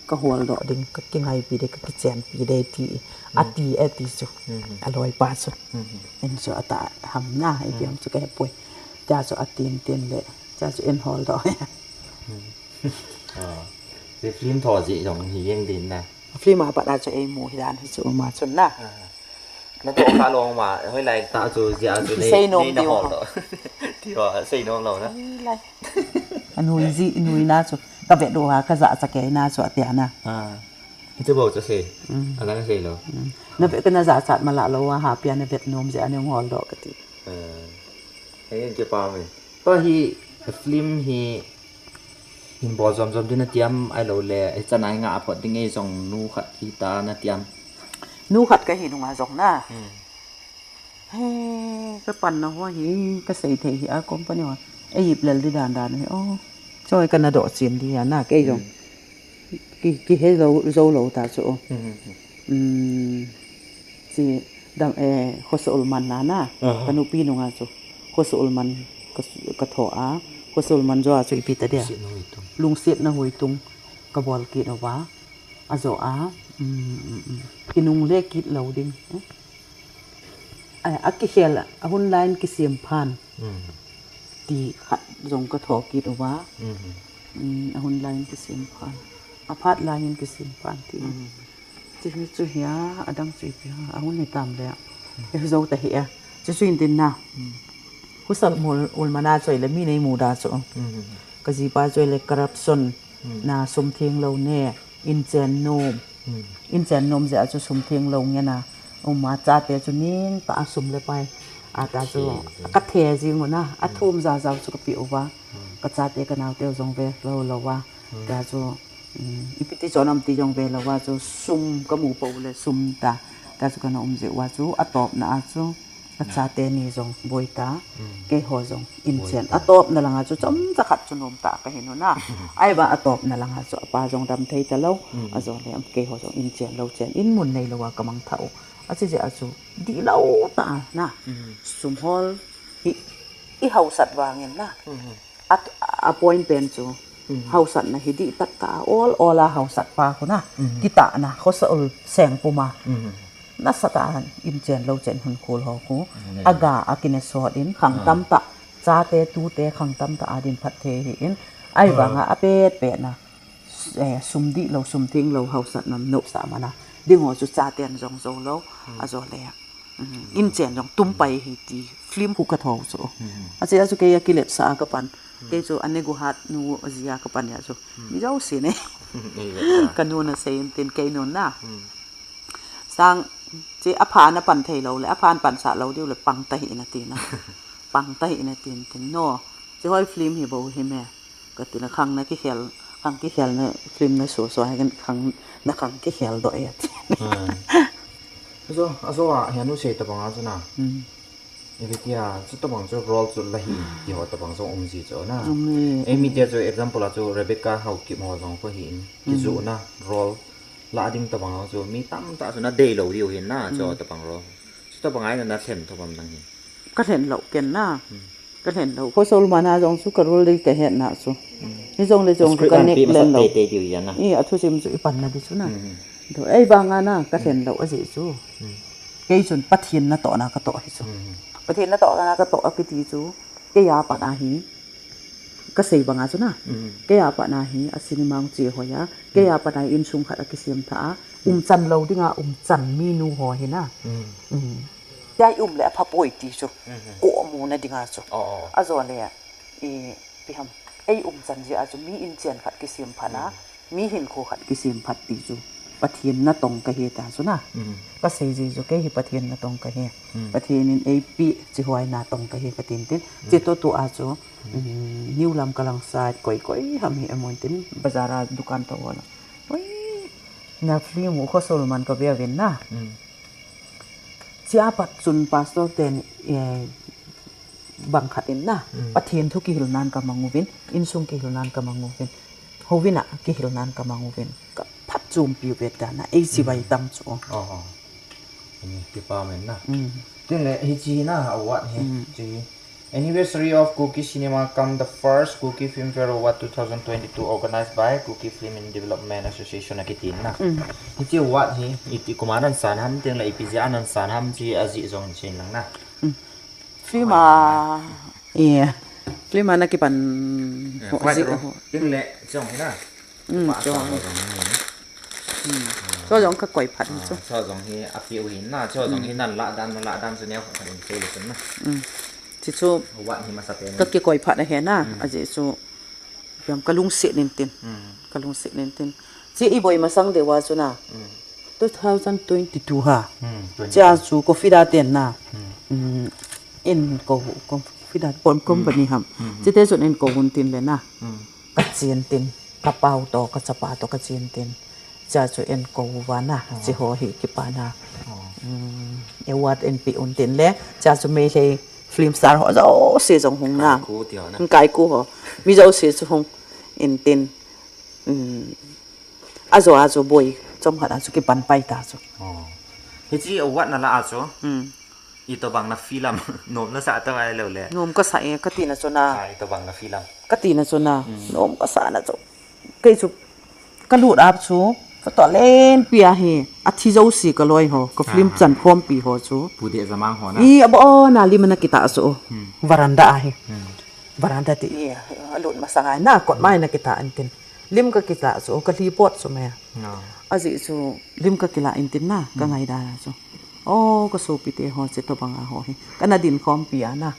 ka holdoh ding, ka kingaipi ding, ka kichenpi ding," ti. Ati, ati chu. Aloipa chu. En chu ata ham na, ipi ham chu ka hepoi. Tia chu atin tin le, tia chu en holdoh. Chi film tho jeh jong hi jeng din na. Film a pat a chu ei mu hi dan hi chu ama chun na. Na toh kha long ma, hoilai ta chu jia chu nei, sei nom nei na diu hol ha. Lo. Ti ho, sei nom lo na. Hoilai. Anui ji, nui na chu. Ka vet u ha, ka jachat kei na chu atia na. Hichu bou chu sei. Alang sei lo. Na vet ka na jachat ma la lo a, ha pia na vet nom jeh a nei hol doh kati. Hei, kipa me. Pa hi, film hi, hin bol jom jom din nati am, ahilou le, hichan a i ngah a phot ding ei jong nu khat hita nati am? Nu khat ka hi nunga jong na. He, ka panna ho hi, ka sei thei hi a company ho. Ei ip lel di dan dan hi. Oh, choi ka na doh chin di a na, kei jong. Ki, kihe jou, jou lou ta chu. Chi dam, eh, Khosa Ulman na na. Ka nupi nunga chu. Khosa Ulman ka, ka tho a. Khosa Ulman jo a chu ipi ta dia. Lungsetna Huitung. Lungsetna Huitung. Ka bol kit uva. Ajo a. Kinungle kit lou ding. Eh? A, akikhel a, a hun lai in kisem phan. Ti khat jong ka tho kit uva. A hun lai in kisem phan. A phat lai in kisem phan ti. Chi hi chu hi a, adang chu ipi ha, a hun hi tam le. E jou ta hi a. Chu chu in tin na. Khosa Ulman a choi le mi nei mu da chu. Ka jipa choi le corruption na sum theng lou ne. Inchen nom. Inchen nom jeh a chu sum theng lou ngen a. Uma chate chu ning ta a sum le pai. Ata chu ka the jing u na. A thum ja ja chu ka pe uva. kachate kanaote jong ve lou lou a. Tia chu, um, ipi ti chon am ti jong ve lou a chu sum kamu pou le sum ta. Tia chu kana um jeh uva chu atopna a chu kachate ni jong boi ta. Keiho jong inchen. Atopna langa chu chomcha khat chu nom ta kahin u na. Ahivang atopna langa chu apa jong dam thei talou. Ajole am keiho jong inchen lou chen. In mun neilou a kamang tha u. Achi jeh a chu dihlou ta na. Sum hol hi, i hausat vangin na. A, a point pen chu. Hausatna hi dihtah tah a ol ol a hausat pa khu na. Kitahna, khosol seng puma. Nasatah a inchen lou chen hun khol ho khu. Aga a kine sot in khang tamtah. Chate tute khang tamtah a din phatthei hi in. Ahivanga apet pet na. Eh, sum dihlou, sum thenglou hausatna nomsa mana. Ding ho chu chaten jong jou lou. Ajole. Inchen jong tum pai hi ti film khu katho chu. Ache a chu kei a kiletsah a kapan. Kei chu aneguhat nu jia kapan a chu. Mi jouse ne. Kanu na sei in tin kei nun na. Sang, che apha na pan thei lou le, apha pan sah lou diu le pang tahih na ti na. Pang tahih na tin tin no. Che hoi film hi bou hi me. Kati na khang na kikhel, khang kikhel na film na so so hai kan khang na khang kikhel doh e ati. Ajo, ajo a, hianu sei tabang a chu na. Ipi tia, chu tabang chu role chu la hi, ti ho tabang chu um ji chu na. Ei mi tia chu example a chu Rebecca Haokip ho jong ko hi in. Kiju na role la ding tabang chu mi tamtah chu na dei lou diu hin na, chu tabang role. Chu tabang ai na na thlen thobam dang hin. Ka thlen lou ken na. Ka thlen lou. Khosol mana jong chu ka role dei ka het na chu. Ni jong le jong chu ka nek len lou. Te diu ya na. I a thusim chu i pan na di chu na. Do ei vanga na ka thlen lou a ji chu. Kei chun Pathen natoh na ka toh hi chu. Pathen natoh na ka toh a kiti chu. Kei a pat a hi. Ka sei banga chu na. Kei a pat a hi a cinema hung che hoi a. Kei a pat a insung khat a kisem tha a. Umchan lou dinga umchan mi nu ho hi na. Tia i um le a pha poi ti chu. Ko mu na dinga chu. Ajo le i pi ham. Ei umchan ji a chu mi inchen khat kisem phat na. Mi hinkho khat kisem phat ti chu. Pathen natong ka hi ta chu na. Ka sei ji chu kei hi Pathen natong ka hi. Pathen in ei pi chi hoi natong ka hi ka tin tin. Che to tu a chu. New Lamka lang side koi koi ham hi amun tin bazar a dukan to wala. Oi, na film u Khosol man ka ve vin na. Chia pat chun pastor ten, eh, bang khat in na. Pathen thu kihil nan ka mang uvin, insung kihil nan ka mang uvin. Hovin a kihil nan ka mang uvin. Ka phat chum pi vet da na, ei si vai tam chu. Oho. Ani, kipa men na. Tin le, hi chi na, award hi. Chi. Anniversary of Kuki Cinema cum the first Kuki Film Fare Award two thousand twenty-two organized by Kuki Film in Development Association akitin na. Hiche award hi, iti kuma nan san ham tin le ipi jeh a nan san ham chi ajeh jong chin lang na. Film a, yeah. Film a na kipan ho, ajeh ho. Tin le, jong hi na. Cho jong hi. Cho jong ka koi phat hi chu. Cho jong hi api u hin na, cho jong hi nan la dan, la dan chu neo khat in sei le chun na. Chi chu ka kikoi phat ahi na, ajeh chu. Piam ka lungset nin tin. Ka lungset nin tin. Chi i boi masang deu a chu na. Two thousand twenty-two ha. Chia chu Kofida ten na. In ko, Kofida pon company ham. Chite chun in ko hun tin le na. Ka chen tin, ka pau to, ka chapa to, ka chen tin. Chia chu en ko uva na, chi ho hi kipa na. Award en pi un tin le, chia chu Meitei film star ho jouse jong hung na. Kaiku ti ho na. Kaiku ho. Mi jouse chu hung in tin. Ajo a chu boi, chomkhat a chu kipan pai ta chu. Hiche award na la a chu. Itobang na film nom na sa ta vai lo le. Nom ka sa e, ka tina chu na. Itobang na film. Ka tina chu na. Nom ka sa na chu. Kei chu ka lut up chu. Ka to len pi a hi. A thi jouse ka loi ho. Ka film chan khom pi ho chu. Pu de zamang ho na. I abo na lim na kita chu. Veranda a hi. Veranda ti. I a lut masang a na kot mai na kita an tin. Lim ka kila chu, ka li pot chu me. Ajeh chu, lim ka kila in tin na, ka ngai da chu. O, ka sopi te ho, che tobang a ho hi. Ka na din khom pi a na.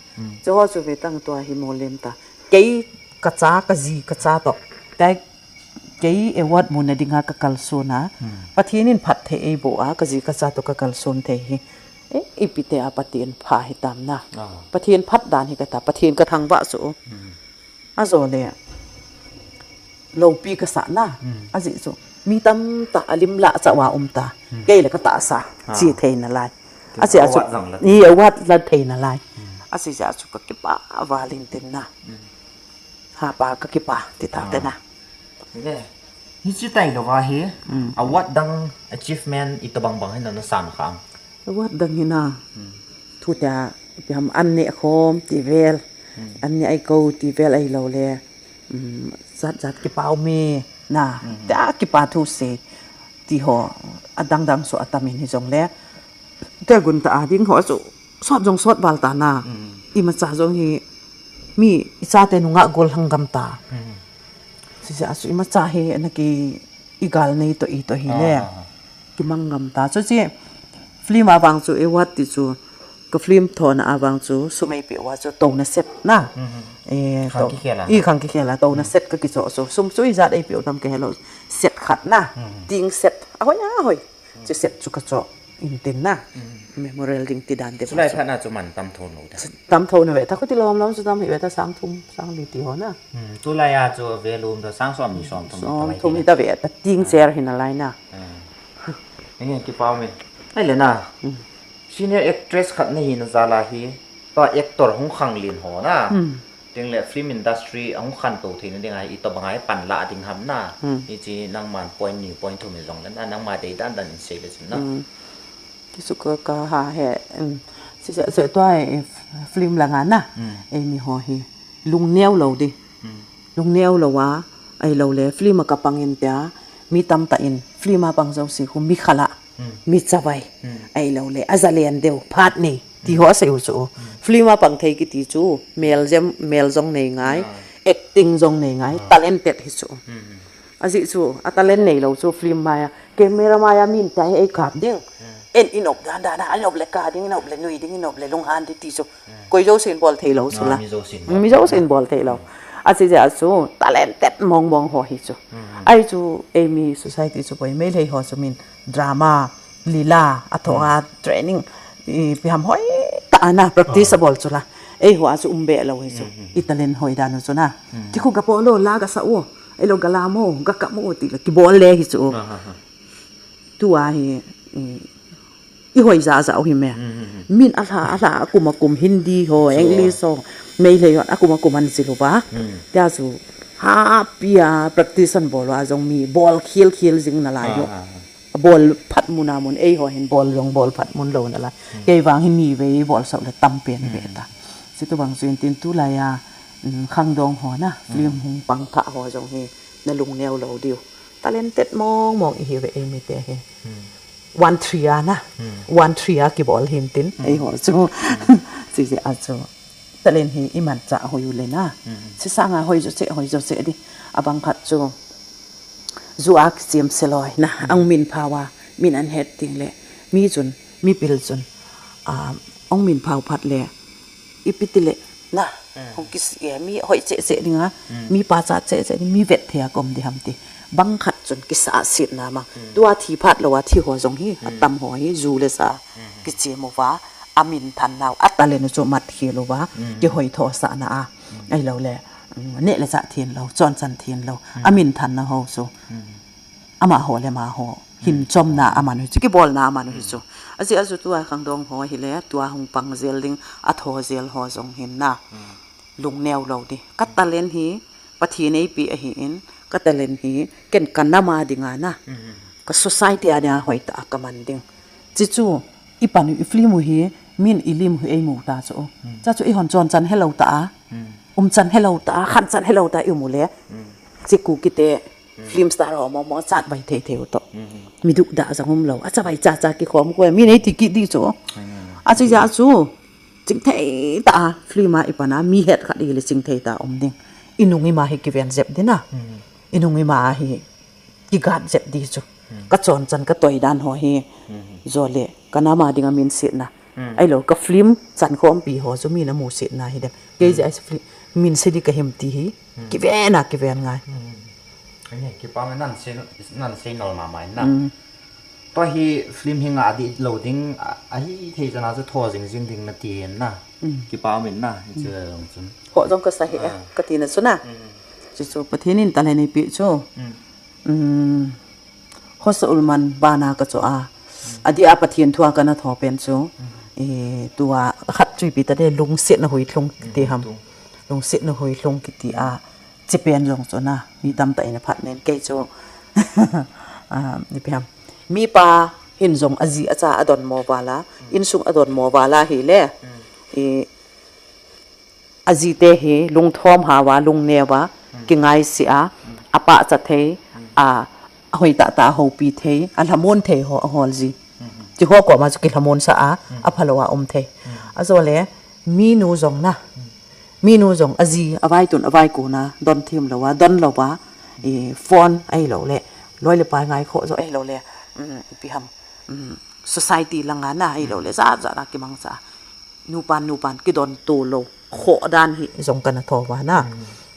Che ho chu ve tang tua hi mo lem ta. Kei ka cha, ka ji, ka cha to. Tai kei award mu na dinga ka kalson a. Pathen in phat thei ei bo a, ka ji, ka cha to ka kalson thei hi. E, ipi te a Pathen pha hi tam na. Pathen phat dan hi ka ta, Pathen ka thangvah chu. Ajole, loupi kasah na. Ajeh chu, mi tamtah a lim lah chauva um ta. Kei le katahsa, chi theina lai. Ache a chu, award la theina lai. Ache jeh a chu kakipah val in tin na. Hapa kakipah ti ta te na. Hiche tailou va hi, award dang achievement itobang bang hi nana san kha am? Award dang hi na. Thu tia, ipi ham, an neh khom ti vel. An neh ai ko ti vel ahilou le. Jat jat kipa um e na. Tia kipa thu sei. Ti ho, adang dang chu atam in hijongle. Te gun ta a ding ho chu, sot jong sot val ta na. Imacha jong hi, mi ichate nungah gollhang gam ta. Chijeh a chu imacha hi, ana ki igal nei toh itoh hile. Kimang gam ta. Chuche film a vang chu award ti chu, ka film thona a vang chu, sum eipeh uva chu, touna set na. Ikhang kikhel a, touna set kakichoh chu. Sum chu ijat eipeh u tam kahelou. Set khat na. Ting set. Ahoi, ahoi. Chu set chu kachoh in tin na. Memorial ding ti dan te. Chulai phat na chu man tam thou nau ta. Tam thou nau ve ta, khuti lom lom chu tam hi ve ta, sang thum, sang li ti ho na. Tulai a chu value um ta, sang som ni som thum. Som thum hi ta ve ta, ting cher hi nalai na. Nge kipa me. Ahile na. Senior actress khat nahi na jal a hi. Tua actor hung khanglen ho na. Tin le film industry ahung khantou theina dinga hi itobang a hi panla ding ham na. Hiche nangman point ni point thum hijongle na, nangma dei dan dan in sei le chun na. Ti chu ka, kaha he, chijeh a chu tua film langa na. Eimi ho hi lungneo lou di. Lungneo louva, ahilou le film a kapang in tia, mi tamtah in film a pang jouse khu mi khala, mi chavai, ahilou le ajalen deu, phat nei ti ho asei u chu. Film a pang thei kiti chu, mel jem, mel jong nei ngai, acting jong nei ngai, talented hi chu. Ajeh chu, a talent neilou chu film maiya, camera maiya min tai ei kap ding. En inop dan dan a, inop le ka ding, inop le nui ding, inop le lunghan ding ti chu. Koi jousen bol theilou chu la. Mi jousen bol theilou. Ache jeh a chu, talented mong mong ho hi chu. Ahi chu, eimi society chu poi, Meitei ho chu min drama, lila, athoh a training, ipi ham hoi ta a na practice abol chu la. Eiho a chu um be lou hi chu. I talent hoi dan u chu na. Ti khu gapo lou, la gasa u. Eilou galam u, gakap u ti la. Kibol le hi chu. Tua hi, ihoi ja ja u hi me. Min alha, alha, akum akum Hindi ho, English ho. Meitei ho, akum akum an jil uva. Tia chu, happy a, practice an bol uva jong mi, bol khel khel jing nalai u. Bol phat mun a mun, eiho hin bol jong bol phat mun lou nalai. Kei vang hin ni vei bol sah le tam pen ve ta. Chutobang chu in tin tulai a, khangdong ho na, film hung pang thah ho jong hi, na lungneo lou diu. Talented mong mong ihi ve eimi te hi. One three a na. One three a kibol hin tin. Eiho chu. Chijeh a chu. Talent hi imanchah hoi u le na. Chisanga hoi jo che, hoi jo che di. Abang khat chu. Ju a kichem se loi na. Ahung min phao a. Min an het ding le. Mi chun, mipil chun. Ahung min phao phat le. Ipi ti le. Na. Hung kis, mi hoi che che dinga. Mi pachat che che ding, mi vet thei a kom di ham ti. Bang khat chun kisahsetna ma. Tua thi phat lou a thi ho jong hi. Atam ho hi, ju le sa. Kichem uva. Amin than nau. A talent u chu mat khel uva. Kihoi thosahna a. Ahilou le. Neh le chah thenlou, chonchan thenlou. Amin than na ho chu. Amaho le amaho. Hin chomna aman u chu, kibolna aman u chu. Ajeh a chu tua khangdong ho hile, tua hung pang jel ding, atho jel ho jong hin na. Lungneo lou di. Ka talent hi, Pathen eipeh ahin, ka talent hi, ken ka nam a dinga na. Ka society a dinga hoitah a kaman ding. Chuchu, ipan u, i film u hi, min i lim u hi eimu ta chu. Chuchu ihon chonchan helou ta a. Umchan helou ta a, khanchan helou ta a i um u le. Chu Kukite film star ho mong mong chatvai thei thei u toh. Mi duhdah jong umlou. Achavai cha cha kikhom u koi, min eiti kit di chu. Ache jeh chu. Chingthei tah a film a ipan a mi het khat ile chingthei tah a um ding. I nung i ma hi kiven jep ding a. I nung i ma hi kigat jep di chu. Ka chonchan ka toidan ho hi. Jole ka nam a dinga min setna. Ahilou ka film chankhompi ho chu min amu setna hi dem. Kei jeh a film min se di ka him ti hi. Kiven a kiven ngai. Ani, kipah e, nan sei, nan sei nal mama in na. Tua hi film hi ngah dih lou ding, a, ahi thei chana chu tho jing jing ding nati hin na. Kipa um in na, hiche jong chun. Ho jong kasa hi e, katina chu na. Chuchu Pathen in talent eipeh chu. Hosa ulman bana kachoh a. Adih a Pathen thua kana tho pen chu. E, tua khat chu ipi tale lungsetna huilhung kiti ham. Lungsetna huilhung kiti a. Hiche pen jong chu na. Mi tamtah in aphat nen kei chu. A, ipi ham. Mipa hin jong aji acha adonmo val a. Insung adonmo val a hile. E, ajite hi lungthom hauva, lungneo va, kingaisih a, apahcha thei, a, ahoi tahtah a houpi thei, alhamon thei ho ahol ji. Hiche ho koma chu kilhamon sah a, aphalou a um thei. Ajole, minu jong na. Minu jong aji, avaitun, avaikon a, don thim lou a, don lou a, e, phone ahiloule, loi le pai ngaikhoh jo ahiloule, ipi ham, society langa na ahiloule, jat jat a kimangcha. Nupan, nupan, kidon to lou. Khoh dan hi jong kana tho uva na.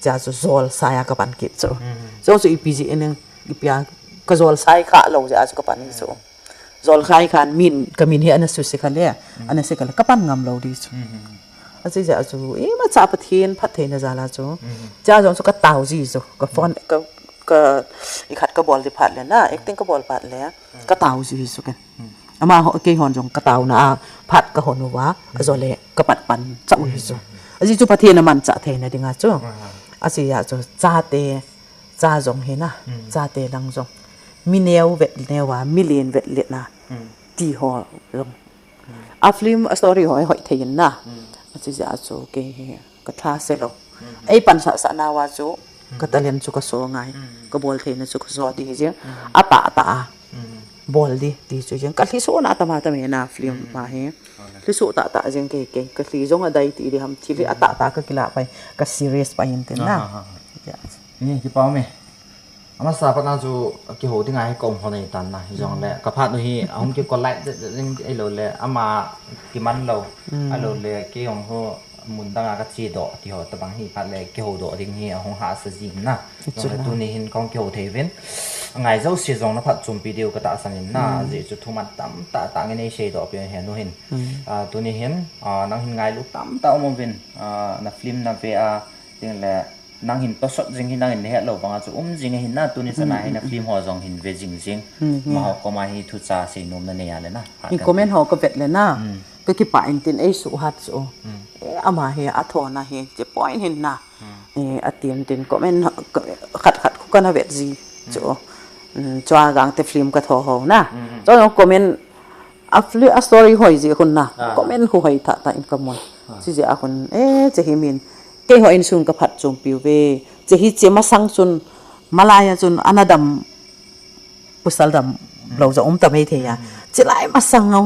Chea chu jolsai a kapan kit chu. Jong chu ipi jeh in, ipi a, kajolsai kha lou jeh a chu kapan hi chu. Jolsai khan min, kamin hi ana suse kha le, ana se kha le, kapan ngam lou di chu. Ache jeh a chu, imacha Pathen phattheina jal a chu. Chea jong chu katao ji chu, ka phone, ka, ka, ikhat kabol di phat le na, acting kabol phat le, katao ji chu ken. Amaho, keihon jong kataona a phat kahon uva, ajole kapat pan chau hi chu. Ajeh chu Pathen amanchah theina dinga chu. Ache jeh a chu, chate, cha jong hi na, chate lang jong. Mi neo vet neo a, mi len vet len a, ti ho jong. A film, a story ho, hoi thei in na. Ache jeh a chu, kei hi, katha se lou. Eipansah sah nauva chu, ka talent chu kaso ngai. Kabol theina chu kaso di hi jeh. Atahtah a. Bol di, ti chu jeng. Kalhi sohna tama tama na film ma hi. Lhi soh tahtah jeng kei, kei. Kalhi jong adai ti di ham, thil hi atahtah kakilah pai, ka serious pai in tin na. Ni, kipa ume. Amasa pat na chu kihou dinga hi kaum ho nei tan na. Hijongle, kaphat u hi, ahung ki collide jeng ahiloule, ama kiman lou. Ahiloule, kei jong ho, mun danga kache doh, ti ho, tabang hi phat le kihou doh ding hi ahung hahsa jin na. Jongle tuni hin kahung kihou thei uvin. Angai jouse jong na phatchompi diu katahsan in na, ajeh chu thuman tamtah tah in eisei doh peh u hi nu hin. A, tuni hin, a, nang hin ngailu tamtah um uvin, a, na film na ve a, tin le, nang hin tosot jing hi nang in nahet lou banga chu um jing ahin na, tuni chana hi na film ho jong hin ve jing jing. Amaho koma hi thucha seinom nanei a le na. Comment ho kavet le na. Kakipah in tin eisuhat chu. E, ama hi athona hi, hiche point hin na. E, atin tin comment khat khat khu kana vet ji chu. Chua gangte film katho ho na. Chua comment a story hoi ji khun na. Comment khu hoi tha tha in kamun. Chijeh a khun, e, hiche hi min. Keiho insung kaphatchompi uve. Hiche hiche masang chun, malai a chun, ana dam pasal dam lou jong um ta mai thei a. Chilai masang a,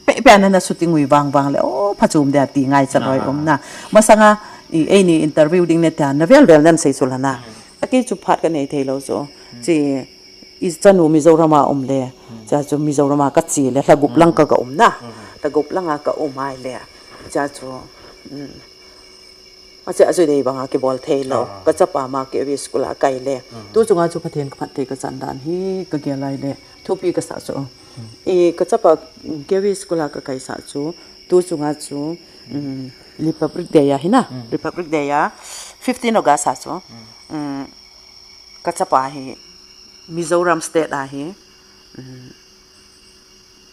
pehpeh a nana shooting ui vang vang le, o, phachom dia ti ngaicha loi um na. Masang a, i, eini interview ding ne tia, navel vel nan sei chu la na. Akei chu phat kanei thei lou chu. Chi, ichanu Mizoram a um le. Chea chu Mizoram a kache le, lha gup lang kaga um na. Lha gup lang a kaum ai le. Chea chu, um, Ache, ache dei banga kibol thei lou. Kachapa ma K V school a kai le. Tu chunga chu Pathen kaphatthei kachan dan hi kagel lai le. Thupi kasa chu. I kachapa K V school a kakai sa chu. Tu chunga chu, um, Republic Day a hi na. Republic Day a fifteen August a chu. Um, Kachapa hi Mizoram State a hi, um,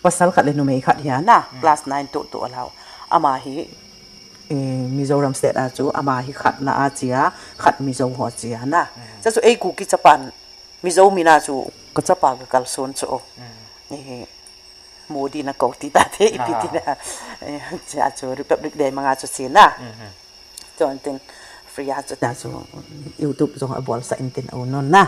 pasal khat le numei khat hi a na, class nine toh toh a lou. Ama hi, eh, Mizoram State a chu, ama hi khat na a chia, khat Mizo ho chia na. Cha chu ei Kuki chapan, Mizo mina chu kachapa kakalson chu. Eh, Modi na kou ti tate ipi ti na. Eh, cha chu Republic Day manga chu si na. Chun tin free a chu ta chu YouTube jong abolsah in tin aum non na.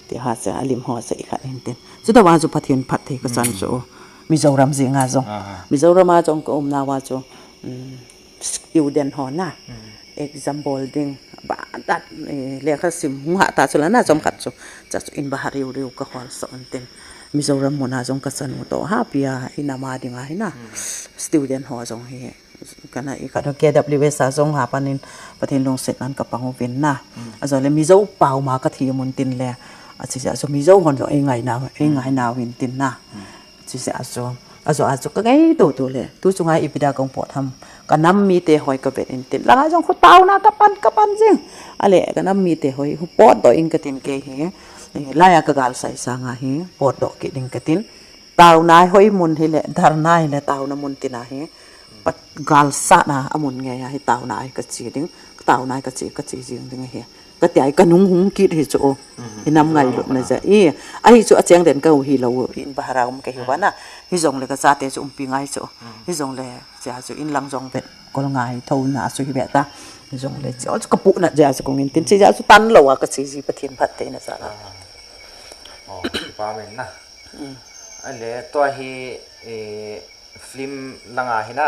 Ti ha chu alim ho chu ikhat in tin. Chuta vang chu Pathen phatthei kachan chu. Mizoram jeng a jong. Mizoram a jong kaum nauva chu, um, student ho na. Exam bol ding. Ba ta, eh, lekha sim hung ha ta chu la na chomkhat chu. Cha chu in ba ha riu riu kahol sa un tin. Mizoram muna jong kachanu toh ha pia in ama dinga hi na. Student ho jong hi. Kana i kana K W S a jong hapan in Pathen lungset nan kapang uvin na. Ajole Mizo pau ma kathi mun tin le. Achi ja so Mizo hon jong ei ngai na, ei ngai na uvin tin na. Chise a chu, ajo a chu ka ngaito to le, tu chunga ipi dia kong pot ham. Ka nam mite hoi ka vet in tin, langa jong khu taona ka pan, ka pan jing. Ale, ka nam mite hoi, khu potdoh in ka tin kei hi. Eh, laiya ka gal sai sanga hi, potdoh kit ding ka tin. Taona hoi mun hi le, dharna hi le, taona mun tina hi. Pat gal satna a mun nge ya hi taona ai ka chi ding, taona ai ka chi, ka chi jing ding hi. Ka ti ai ka nung hung kit hi chu. I nam ngailutna ja. I, ahi chu a cheng den ka u hi lo, in Bharat um ka hi vana. Hi jong le ka chate chu umpi ngai chu. Hi jong le, cha chu in lang jong vet. Kol ngai tho na chu hi vet ta. Hi jong le, cha chu ka pu na ja chu kong in tin, chi ja chu tan lo a ka chi ji Pathen phat te na sa la. Oh, pa men na. Ale, tua hi, eh, film langa hi na.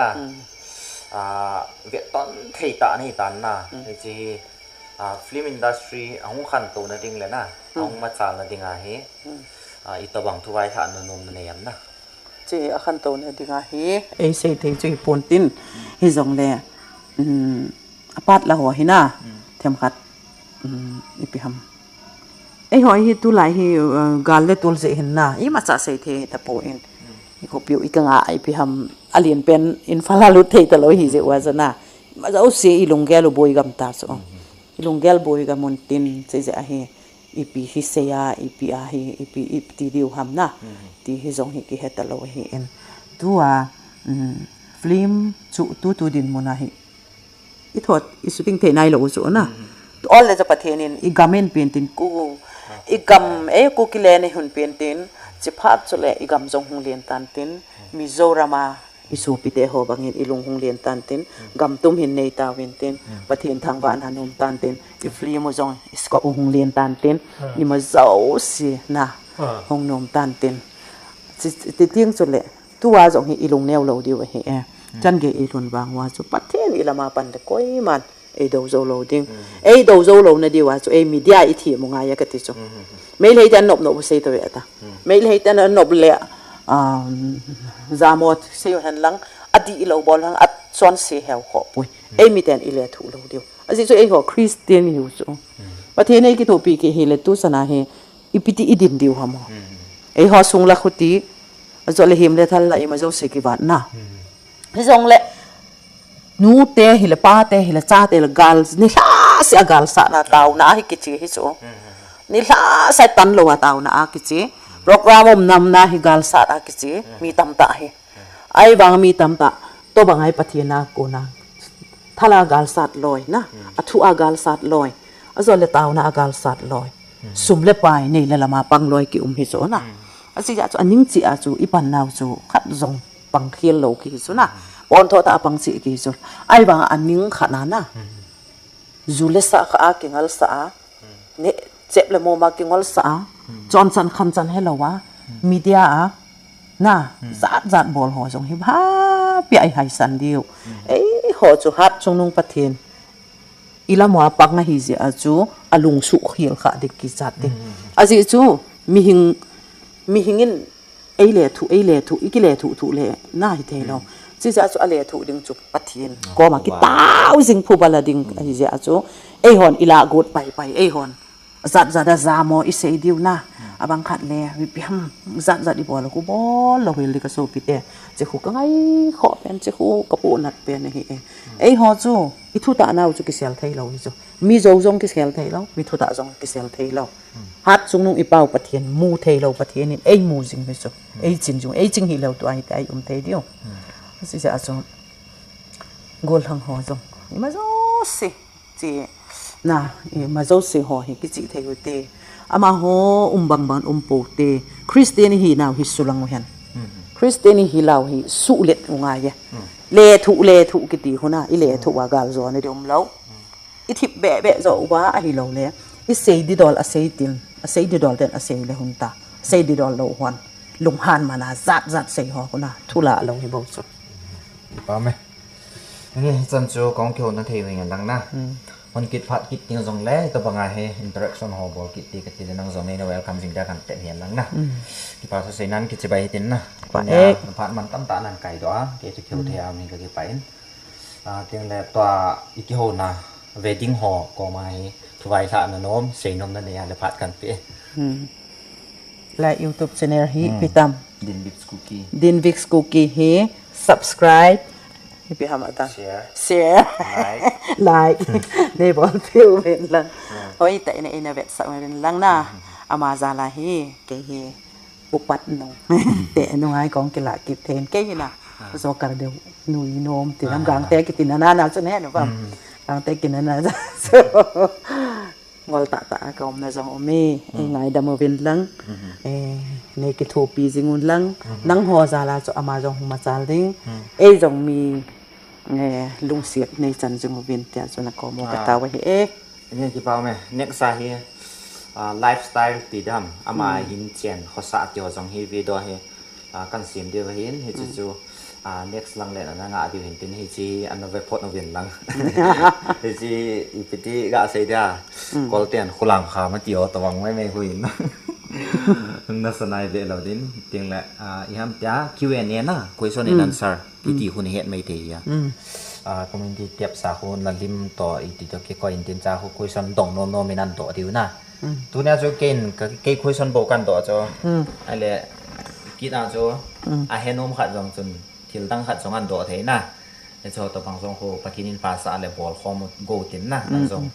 Ah, vet ton thei ta ni tan na. Hi chi, ah, film industry a hung khantou na ding le na. A hung machal na ding a hi. Ah, i tobang thu vai tha na nom na nei am na. Chi a khantou na ding a hi. Ei sei thei chu hi pon tin. Hi jong le. Um, a pat la ho hi na. Them khat. Um, ipi ham. Ei hoi hi tu lai hi, uh, gal le tul je hin na. I macha sei thei ta po in. I ko piu i ka nga ai pi ham. A lien pen in fa la lut thei ta lo hi je wa ja na. Ma ja u si i lunggel u boi gam ta so. I lunggel boi gam mun tin se je a hi. Ipi hi sei a, ipi a hi, ipi, ipi ti diu ham na. Ti hi jong hi ki he ta lo hi in. Tu a, um, film chu tu tu din mun a hi. I thot, i shooting thei nai lo u chu na. Tu ol le cha Pathen in, i gam in pen tin ku. I gam, e ku ki le ni hun pen tin. Chi phat chu le, i gam jong hung lien tan tin. Mizoram a, i sopi te ho bang in, i lung hung lien tan tin. Gam tum hin nei ta vin tin. Pathen thangvahna nom tan tin. I film u jong, i scope u hung lien tan tin. I ma jo si na. Hung nom tan tin. Chi, ti ting chu le. Tu a jong hi i lung neo lo diu a hi e. Chan ge i lhun vang wa chu Pathen i lama pan le koiman ei do jo lo ding. Ei do jo lo na diu a chu ei media i thi mu ngai a ka ti chu. Meilhei te an nop nop u sei to ve ta. Meilhei te an nop le, um, jamot sei u hen lang a di lo bol lang a chon se heu kho pui. Ei mi ten i le thu lo diu. A ji chu ei ho Christian hi u chu. Pathen ei ki thopi ki hi le tu sana hi Ipi ti i din diu ham o. Ei ho sung la khuti, a jo le him le thal la i ma jo se ki vat na. Hi jong le, nu te hi le pa te hi le cha te le gal, ni hla se a gal sa na tau na hi ki chi hi chu. Ni hla se tan lo a tau na a ki chi. Program um nam na hi gal sa a ki chi. Mi tam ta hi. Ai vang mi tam ta, to bang ai Pathen a ko na. Thala gal sat loi na. A thu a gal sat loi. A jo le tau na a gal sat loi. Sum le pai nei le lama pang loi ki um hi chu na. A chi a chu a ning chi a chu i pan nau chu khat jong pang khial lo ki hi chu na. Pon tho ta a pang chi ki hi chu. Ai vang a ning khat na na. Ju le sa kha a ki ngal sa a. Ne chep le mo ma ki ngol sa a. Chon chan khan chan he lo a. Media a. Na, zat zat bol ho jong hi bha pi ai hai san diu. Ei ho chu hat chung nung Pathen. I lam wa pak nga hi ji a chu a lung su khil kha dik ki chat te. A ji chu mihing, mihing in ei le thu, ei le thu, i ki le thu thu le na hi thei lo. Chi ja chu a le thu ding chu Pathen. Ko ma ki tau jing phu bala ding hi ja chu. Ei hon i la got pai pai, ei hon. Zat zat a ja mo i sei diu na. A bang khat le, mi pi ham, zat zat i bol ku bol lo hil di ka so pi te. Chi khu ka ngai kho pen, chi khu ka pu nat pen hi e. Ei ho chu, i thu ta nau chu ki sel thei lo hi chu. Mi jo jong ki sel thei lo, mi thu ta jong ki sel thei lo. Hat chung nung i pau Pathen, mu thei lo Pathen in, ei mu jing hi chu. Ei chin jung, ei ching hi lo tu ai te ai um thei diu. Si ja chu, gol hang ho jong. I ma jo si. Chi, na, i ma jo si ho hi ki chi thei u te. Ama ho um bang bang um po te. Christian hi nau hi su lang u hen. Christian hi lau hi su let u ngai ye. Le thu, le thu ki ti hu na, i le thu wa gal jo na di um lo. I thip be be jo wa a hi lo le. I sei di dol a sei tin, a sei di dol ten a sei le hun ta. Sei di dol lo hon. Lung han mana zat zat sei ho ku na. Thu la lo hi bo chu. Pa me. Ni chan chu kong kyo na thei wing lang na. Hon kit phat kit ting jong le, to banga hi interaction ho bol kit ti ka ti le nang jong nei na welcome jing da kan te hian lang na. Ki pa sa sei nan ki chibai tin na. Pa Nia, ek. Phat man tam ta nan kai do a, ke chu kyo thei a mi ka ki pa in. A, ting le tua i ki ho na, wedding ho ko ma hi, thu vai hla na nom, sei nom na nei a le phat kan pe. La YouTube channel hi, pi tam. Dinvik Kuki. Dinvik Kuki hi subscribe. Ipi ham ata. Share. Share. Like. Like. Nei bol piu uvin lang. Hoi ta ina ina vetsah uvin lang na. Ama jal a hi. Kei hi. Upat nung. Te nung ai kong kila kit then. Kei hi na. Joker deu nui nom ti lam Gangte kiti na na na chu ne no bam. Gangte kiti na na. So. Ngol tah tah a ka umna jong um e, eh, ngaidam uvin lang, eh, nei kithopi jing un lang, nangho jal a chu ama jong hung machal ding, ei jong mi, eh, lungset nei chan jing uvin tia chu na kom u ka tao ahi e. Nei kipa ume, next a hi, ah, lifestyle ti dam, ama hin chen, khosa ti ho jong hi video hi, ah, kan sem diu ahin, hichu chu, ah, next lang le na nga diu hin tin hichi an ve phot uvin lang. Hichi ipi ti ga sei dia. Kol ten khulang kha ma ti ho tawang mai mai huin. Na sanai ve lo din ting le, ah, i ham tia Q and A na, question and answer. Iti hun het mai te ya. Ah, community tab sa khu na lim to iti to ke ko in tin cha khu question dong no no min an do diu na. Tunia chu kein ka, kei question bo kan do chu. Ale kit a chu a henom khat jong chun thil dang khat jong an do thei na. Hicho to bang jong khu Pathen in pha sa le bol khom go tin na. Nang jong,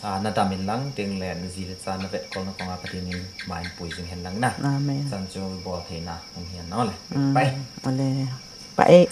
ah, na dam in lang ting le na ji le cha na vet kol na kong a Pathen in ma in pui jing hen lang na. Amen. Chan chu bol thei na hung hian na le. Pai. Ale. Pai.